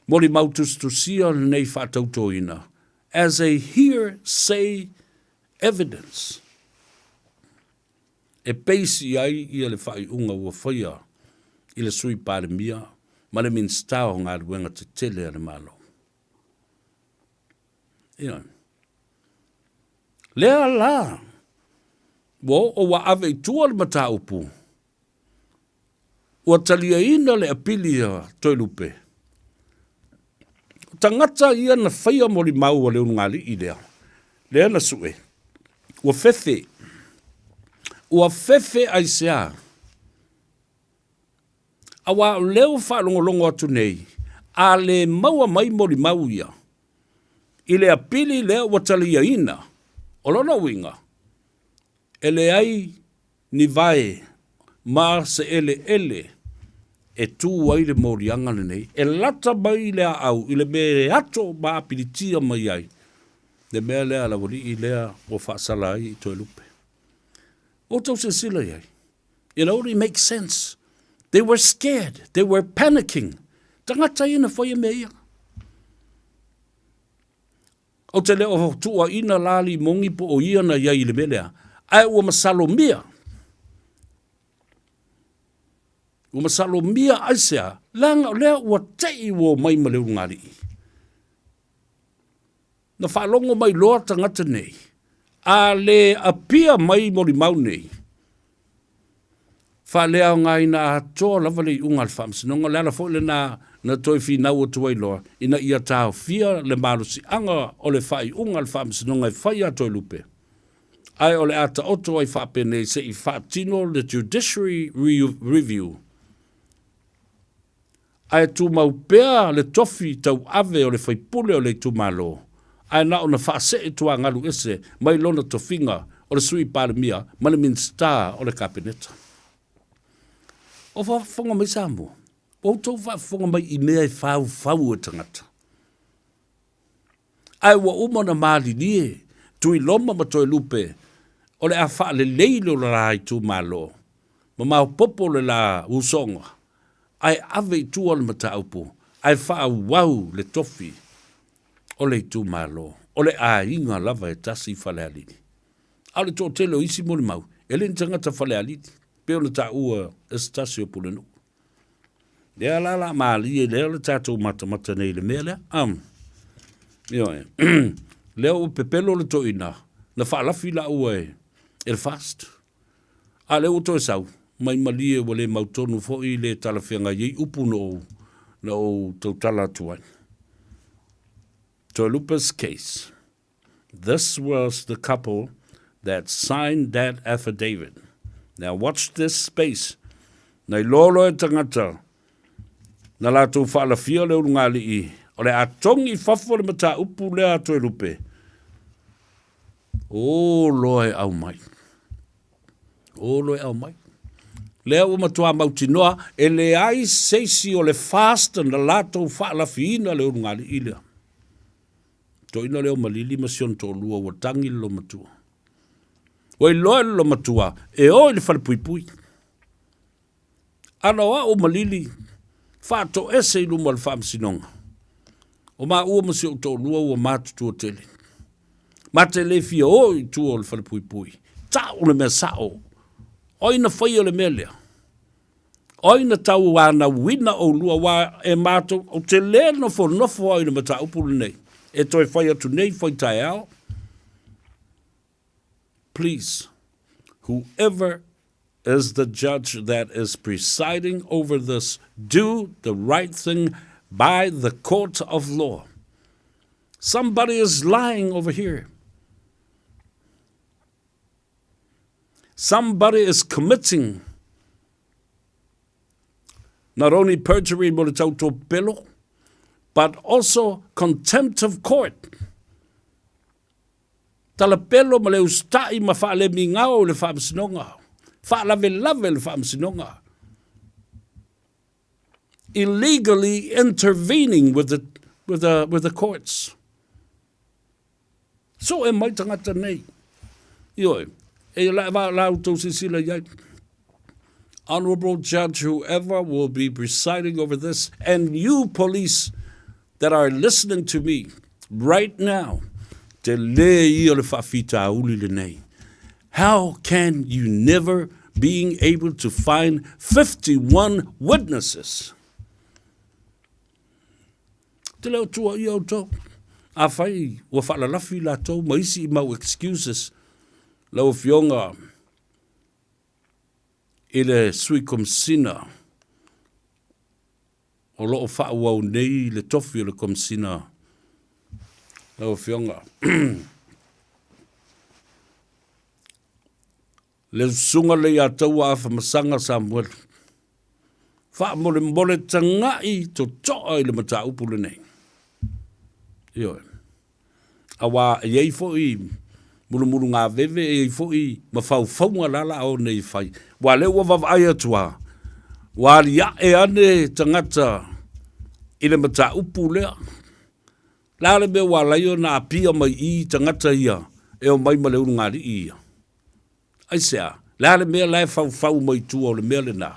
molimau tusitusia lenei faatautoina as a hearsay evidence e base i ai ia le faaiuga ua faia i le Sui Palemia ma le Minisita o Galuega Tetele a le Malo. Ioe. Lea la, ua oo ua ave i tua le mataupu, ua taliaina le apili a Toelupe. O tagata ia na faia molimau a le ulugalii lea, lea na sue, ua fefe. Ua fefe aisea? Aua o lea ua faalogologo atu nei, a le maua mai molimau ia, i le apili lea ua taliaina, o lona uiga, e leai ni vae ma se eleele e tu ai le moliaga lenei, e lata mai le aau i le mea e ato ma apilitia mai ai le mea lea a le aualii lea ua faasala ai i Toelupe. Ua outou silasila i ai? It only makes sense. They were scared. They were panicking. Tagata ia na whaia mea ia. Ou te le o tuuaina la Limongi po o ia na iai i le mea lea, ae ua masalomia. Ua masalomia aisea, leaga o lea ua te'i ua omai ma le ulugalii. Na faalogo mai loa tagata nei, a le apia mai molimau nei, faaleaogaina atoa lava le iuga a le Faamasinoga. O le ala foi lena na toe finau atu ai loa ina ia taofia le malosiaga o le faaiuga a le Faamasinoga e fai ia Toelupe, ae o le a taoto ai faapenei se i faatino le Judiciary Review, ae tumau pea le tofi tauave o le faipule o le itumalo, ae na ona faasee tuagalu ese mai lona tofiga o le Sui Palemia ma le Minisita o le Kapeneta. O faafofoga mai Samoa, ua outou faafofoga mai i mea e faufau e tagata. Ae ua uma ona malilie Tuiloma ma Toelupe o le a faalelei lo la itumalo ma maopopo le la usoga ae ave i tua le mataupu ae faaauau le tofi o le itumalo o le aiga lava e tasi i Falealili. A o le toatele o isi molimau e le ni tagata Falealili pei ona taua e se tasi o Pulenuu. Lea la la malie lea le tatou matamata nei i le mea lea. Ioe. Lea ua pepelo le toeaina na faalafi laua e le FAST. A lea ua toe sau, mai malie ua le mautonu foi le talafeagai ai upu na ou, na ou tautala atu ai. Toelupe's case. This was the couple that signed that affidavit. Now watch this space. Na iloa loa e tagata na latou faalafia le ulugalii o le a togi i fafo le mataupu lea a Toelupe. O loa e aumai. O loa e aumai. Lea ua matua mautinoa e leai se isi o le FAST na latou faalafiina le ulugalii lea. Toeaina lea o Malili ma si ona toalua ua tagi le lomatua. Ua iloa e le lomatua e o i le falepuipui. Ana o au o Malili faatoese i luma o le faamasinoga. O maua ma si ou toalua ua matutua tele. Ma te le fia o i tua o le falepuipui. Tau le mea sao. O ai na faia le mea lea? O ai na tauanauina oulua aua e matou, ou te le nofonofo au i le mataupu lenei e toe fai atu nei fai taeao. Please, whoever is the judge that is presiding over this, do the right thing by the court of law. Somebody is lying over here. Somebody is committing not only perjury mo le tautopelo, but also contempt of court. Talapelo ma le usita'i ma faalemigao i le faamasinoga, faalavelave le faamasinoga. Illegally intervening with the, with the, with the courts. Sue mai tagata nei. Ioe, e la, va, la outou silasila i ai. Honorable Judge, whoever will be presiding over this, and you police that are listening to me right now, te lē ia o le faafitauli lenei. How can you never being able to find 51 witnesses? Te leo tua ia outou. Afai ua faalalafi latou ma isi mau excuses, lau Afioga i le Sui Komesina o lo o faaauau nei le tofi o le Komesina, lau Afioga. Le Susuga Leiataua Afamasaga Samuelu. Faamolemole taga'i toto'a i le mataupu lenei. Ioe. Auā e i ai foi mulumulugaveve, e i ai foi ma faufauga la la o nei fai. Ua lea ua vaavaai atu a, ua alia'e ane tagata i le mataupu lea. Le a le mea ua alai ona apia mai i tagata ia e omai ma le ulugalii ia? Aisea? Le a le mea la e faufau mai tua o le mea lena?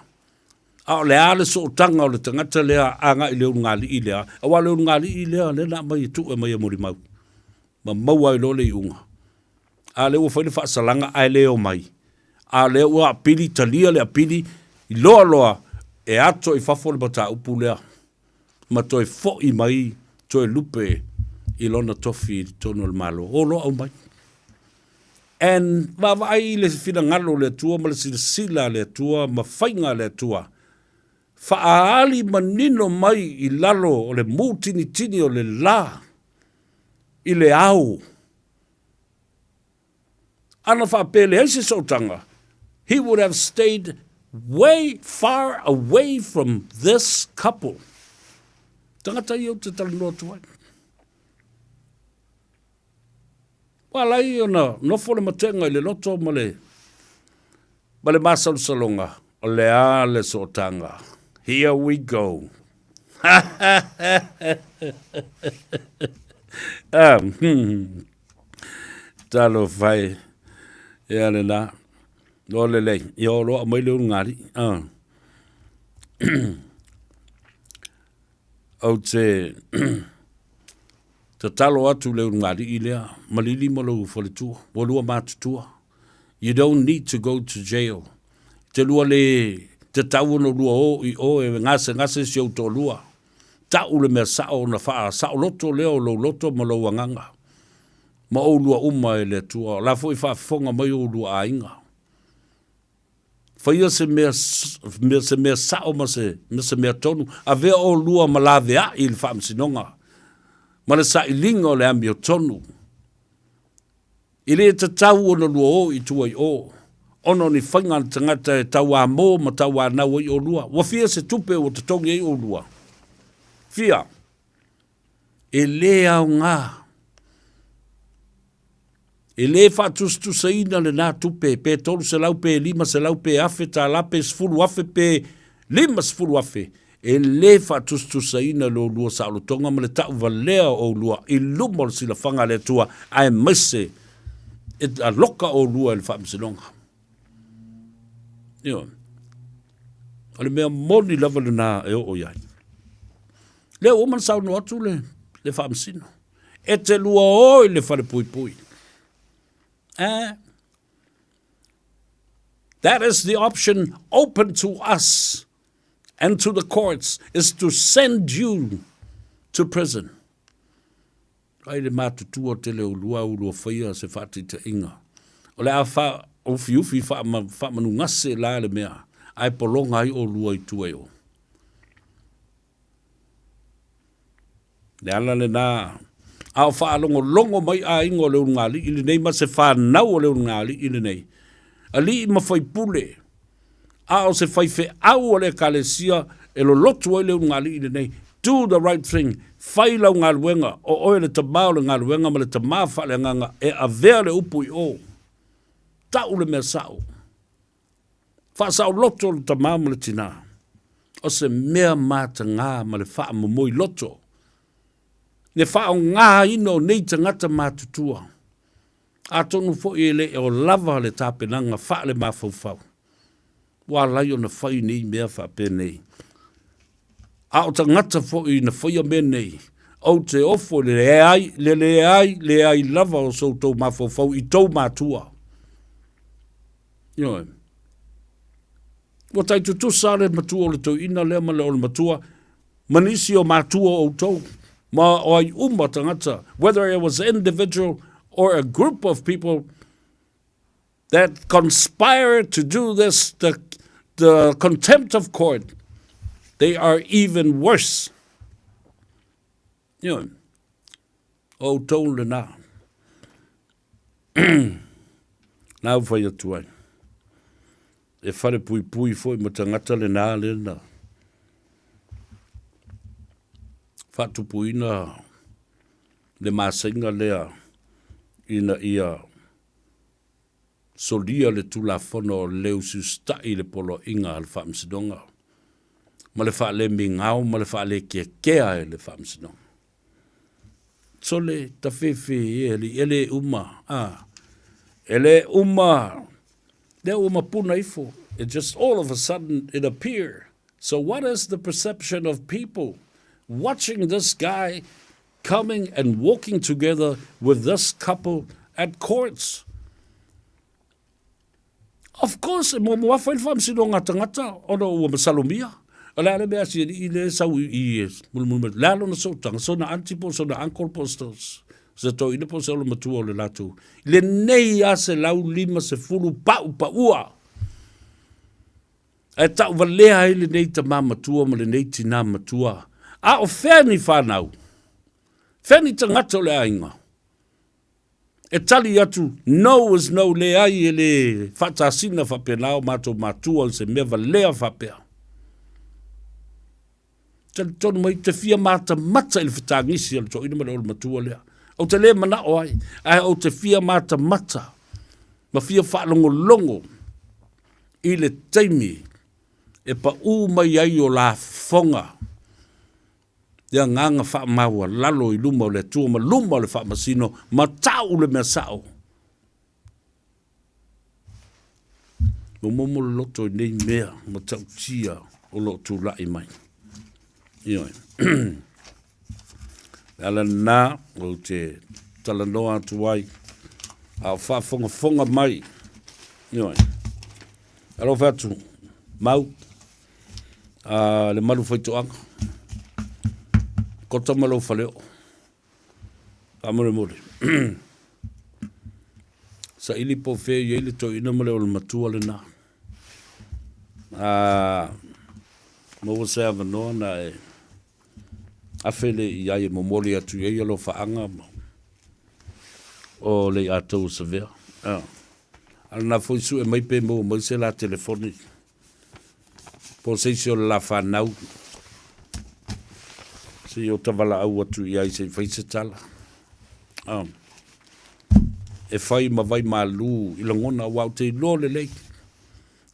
A o le a le sootaga o le tagata lea agai i le ulugalii lea? Aua o le ulugalii lea lea na aumai e tuu e mai e molimau ma maua ai loa le iuga. A lea ua fai le faasalaga ae le omai. A lea ua apili, talia le apili, iloa loa. e ato i fafo le mataupu lea ma toe fo'i mai Toelupe i lona tofi i totonu o le Malo. O loa aumai. And vaavaai i le finagalo o le Atua ma le silasila a le Atua ma faiga a le Atua, faaali manino mai i lalo o le mutinitini o le la i le ao. Ana faapea e leai se sootaga, he would have stayed way far away from this couple. Tagata ia ou te talanoa atu ai. Ua ala ai ona nofo le matega i le loto ma le, ma le masalosaloga, o le a le sootaga. Here we go. Talofa e. Ia lena. O lelei. Ia o loa mai le ulugalii. Ah. Ou te tatalo atu le ulugalii lea, malili ma lou faletua, ua lua matutua. You don't need to go to jail. Te lua le te tau ona lua o i o e gasegase si ou toalua. Tau le mea sao ona faasaoloto lea o lou loto ma lou agaga. Ma oulua uma e le Atua, o la foi faafofoga mai oulua aiga. Faia se mea, se mea sao ma se, ma se mea tonu, avea oulua ma laveai i le faamasinoga, ma le sailiga o le amiotonu. E le tatau ona lua o i tua i o, ona o ni faiga a le tagata e tauamo ma tauanau ai oulua. Ua fia se tupe ua totogi ai oulua? Fia? E le aoga. E le faatusatusaina lena tupe, pe 300, pe 500, pe afe tala, pe 10,000, pe 50,000. E le faatusatusaina lo oulua saolotoga ma le tauvalea o oulua i luma o le silafaga a le Atua, aemaise e aloka oulua i le faamasinoga. Ioe. O le mea moni lava lena e oo i ai. Lea ua uma ona saunoa atu le, le faamasino. E te lua o i le falepuipui. Eh? That is the option open to us and to the courts is to send you to prison. Ai le matutua tele o lua au lua faia se faataitaiga. O le a faaufiufi faamanugase la le mea, ae pologa ai oulua i tua i o. Le ala lena, a o faalogologo mai aiga o le ulugalii lenei ma se fanau o le ulugalii lenei, alii ma faipule, a o se faifeau o le Ekalesia e lolotu ai le ulugalii lenei, do the right thing, fai lau galuega, o oe le tama o le galuega ma le tama faaleagaga e avea le upu i o. Tau le mea sao. Faasaoloto le tama ma le tinā. O se mea matagā ma le faamomoi loto. Le faaaogaina o nei tagata matutua. Atonu foi e le o lava le tapenaga faale-mafaufau ua ala ai ona fai nei mea faapenei. A o tagata foi na faia mea nei, ou te ofo i le leai, le leai, leai lava o so outou mafaufau i tou matua. Ioe. Ua tai tutusa le matua o le toeaina lea ma le o le matua ma nisi o matua o outou ma o ai uma tagata, whether it was individual or a group of people that conspired to do this, the, the contempt of court, they are even worse. Ioe. O outou lena. Nā u whai atu ai. E whare pui pui foi ma tangata le nā le na. Whaatupuina le masainga lea ina ia solia le Tulafono o le usiusita'i i le Poloaiga a le Faamasinoga ma le faalemigao ma le faalekeakea e le Faamasinoga. Sole tafefe e alii, e le uma, a, e le uma, lea ua mapuna ifo, it just all of a sudden it appear. So what is the perception of people watching this guy coming and walking together with this couple at courts? Of course, e muamua fai le faamasinoga a tagata ona ua masalomia. O le a le mea a si alii lea e sau i i e mulimuli mai, o le a lona sootaga, sona aunty po o sona uncle po o se toeaina po o se olo matua o le latou. I lenei lava 150 paupaua ae tauvalea ai lenei tama matua ma lenei tinā matua. A o fea ni fanau? Fea ni tagata o le aiga? E tali atu, No is no, leai e le faatasina faapena o matou matua i se mea valea faapea. Talitonu mai, te fia matamata i le fetagisi a le toeaina ma le olomatua lea. Ou te le manao ai, ae ou te fia matamata ma fia faalogologo i le taimi e paū mai ai o lafoga le agaga faamaualalo i luma o le Atua ma luma o le faamasino ma tau le mea sao. Momomo le loto i nei mea matautia o lo o tulai mai. Ioe. Le ala lena ou te talanoa atu ai a o faafogafoga mai. Ioe. Alofa atu, mau, a le malu faitoaga. Kota ma lou faleoo. Faamolemole. Saili po o fea i ai le toeaina ma le olematua lena. A maua se avanoa na e afe le i ai e momoli atu i ai alofaaga ma o le i atou o Savea. A lena foi sue mai pe maua mai se la telefoni po o se isi o le la fanau se i ota valaau atu i ai se i fai se tala. Um, e fai ma vai malū i lagona aua ou te iloa lelei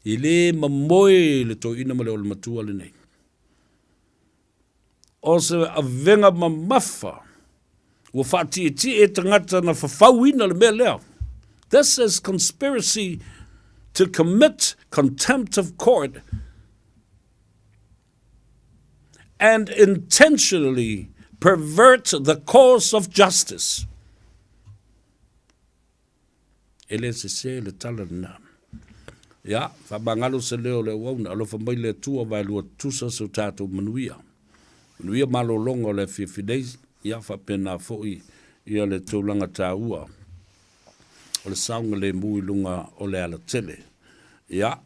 e le mamoe le toeaina ma le olematua lenei. O se avega mamafa ua faatietie tagata na fafauina le mea lea. This is conspiracy to commit contempt of court and intentionally pervert the course of justice. E le sese le tala lena. Ia, faamagalo se leo o le auauna, alofa mai le Atua vaelua tutusa so tatou manuia. Manuia malologa o le afiafi nei, ia faapena foi ia le tulaga taua o le saogalemu i luga o le alatele. Ia,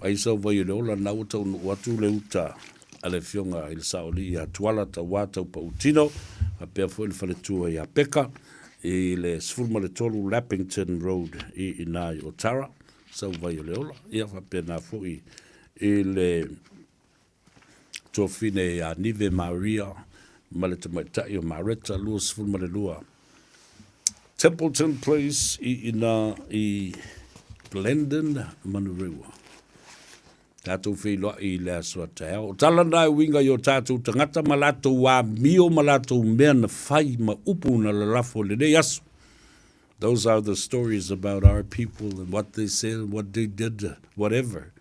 Ai sau vai o le ola na ua taunuu atu le uta a le afioga i le Saoalii ia Tuala Tauā Taupautino faapea foi le faletua ia Peka i le 13 Lappington Road i ina i Otara, sau vai o le ola. Ia faapena foi i le Tuafine ia Nive Maria ma le tamaitai o Mareta, 22 Templeton Place i ina i Glendon, Manurewa. Tatou feiloai i le aso a taeao. O tala na e uiga i o tatou tagata ma latou amio ma latou mea na fai ma upu na lalafo i lenei aso. Those are the stories about our people and what they said and what they did, whatever,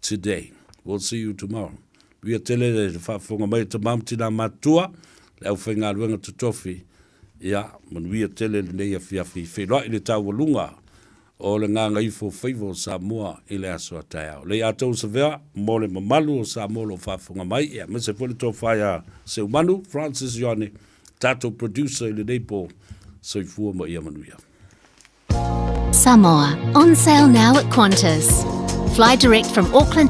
today. We'll see you tomorrow. Uia tele le faafofoga mai a tama ma tinā matutua, le aufaigaluega totofi, ia, manuia tele lenei afiafi. Feiloai le taualuga o le gagaifo faiva o Samoa i le aso a taeao. Lei atoa Savea mo le mamalu o Samoa o lo o faafofoga mai, ia, aemaise foi le tofa ia Seumanu Francis Ioane, tatou producer i lenei po. Soifua ma ia manuia. Samoa, on sale now at Qantas. Fly direct from Auckland.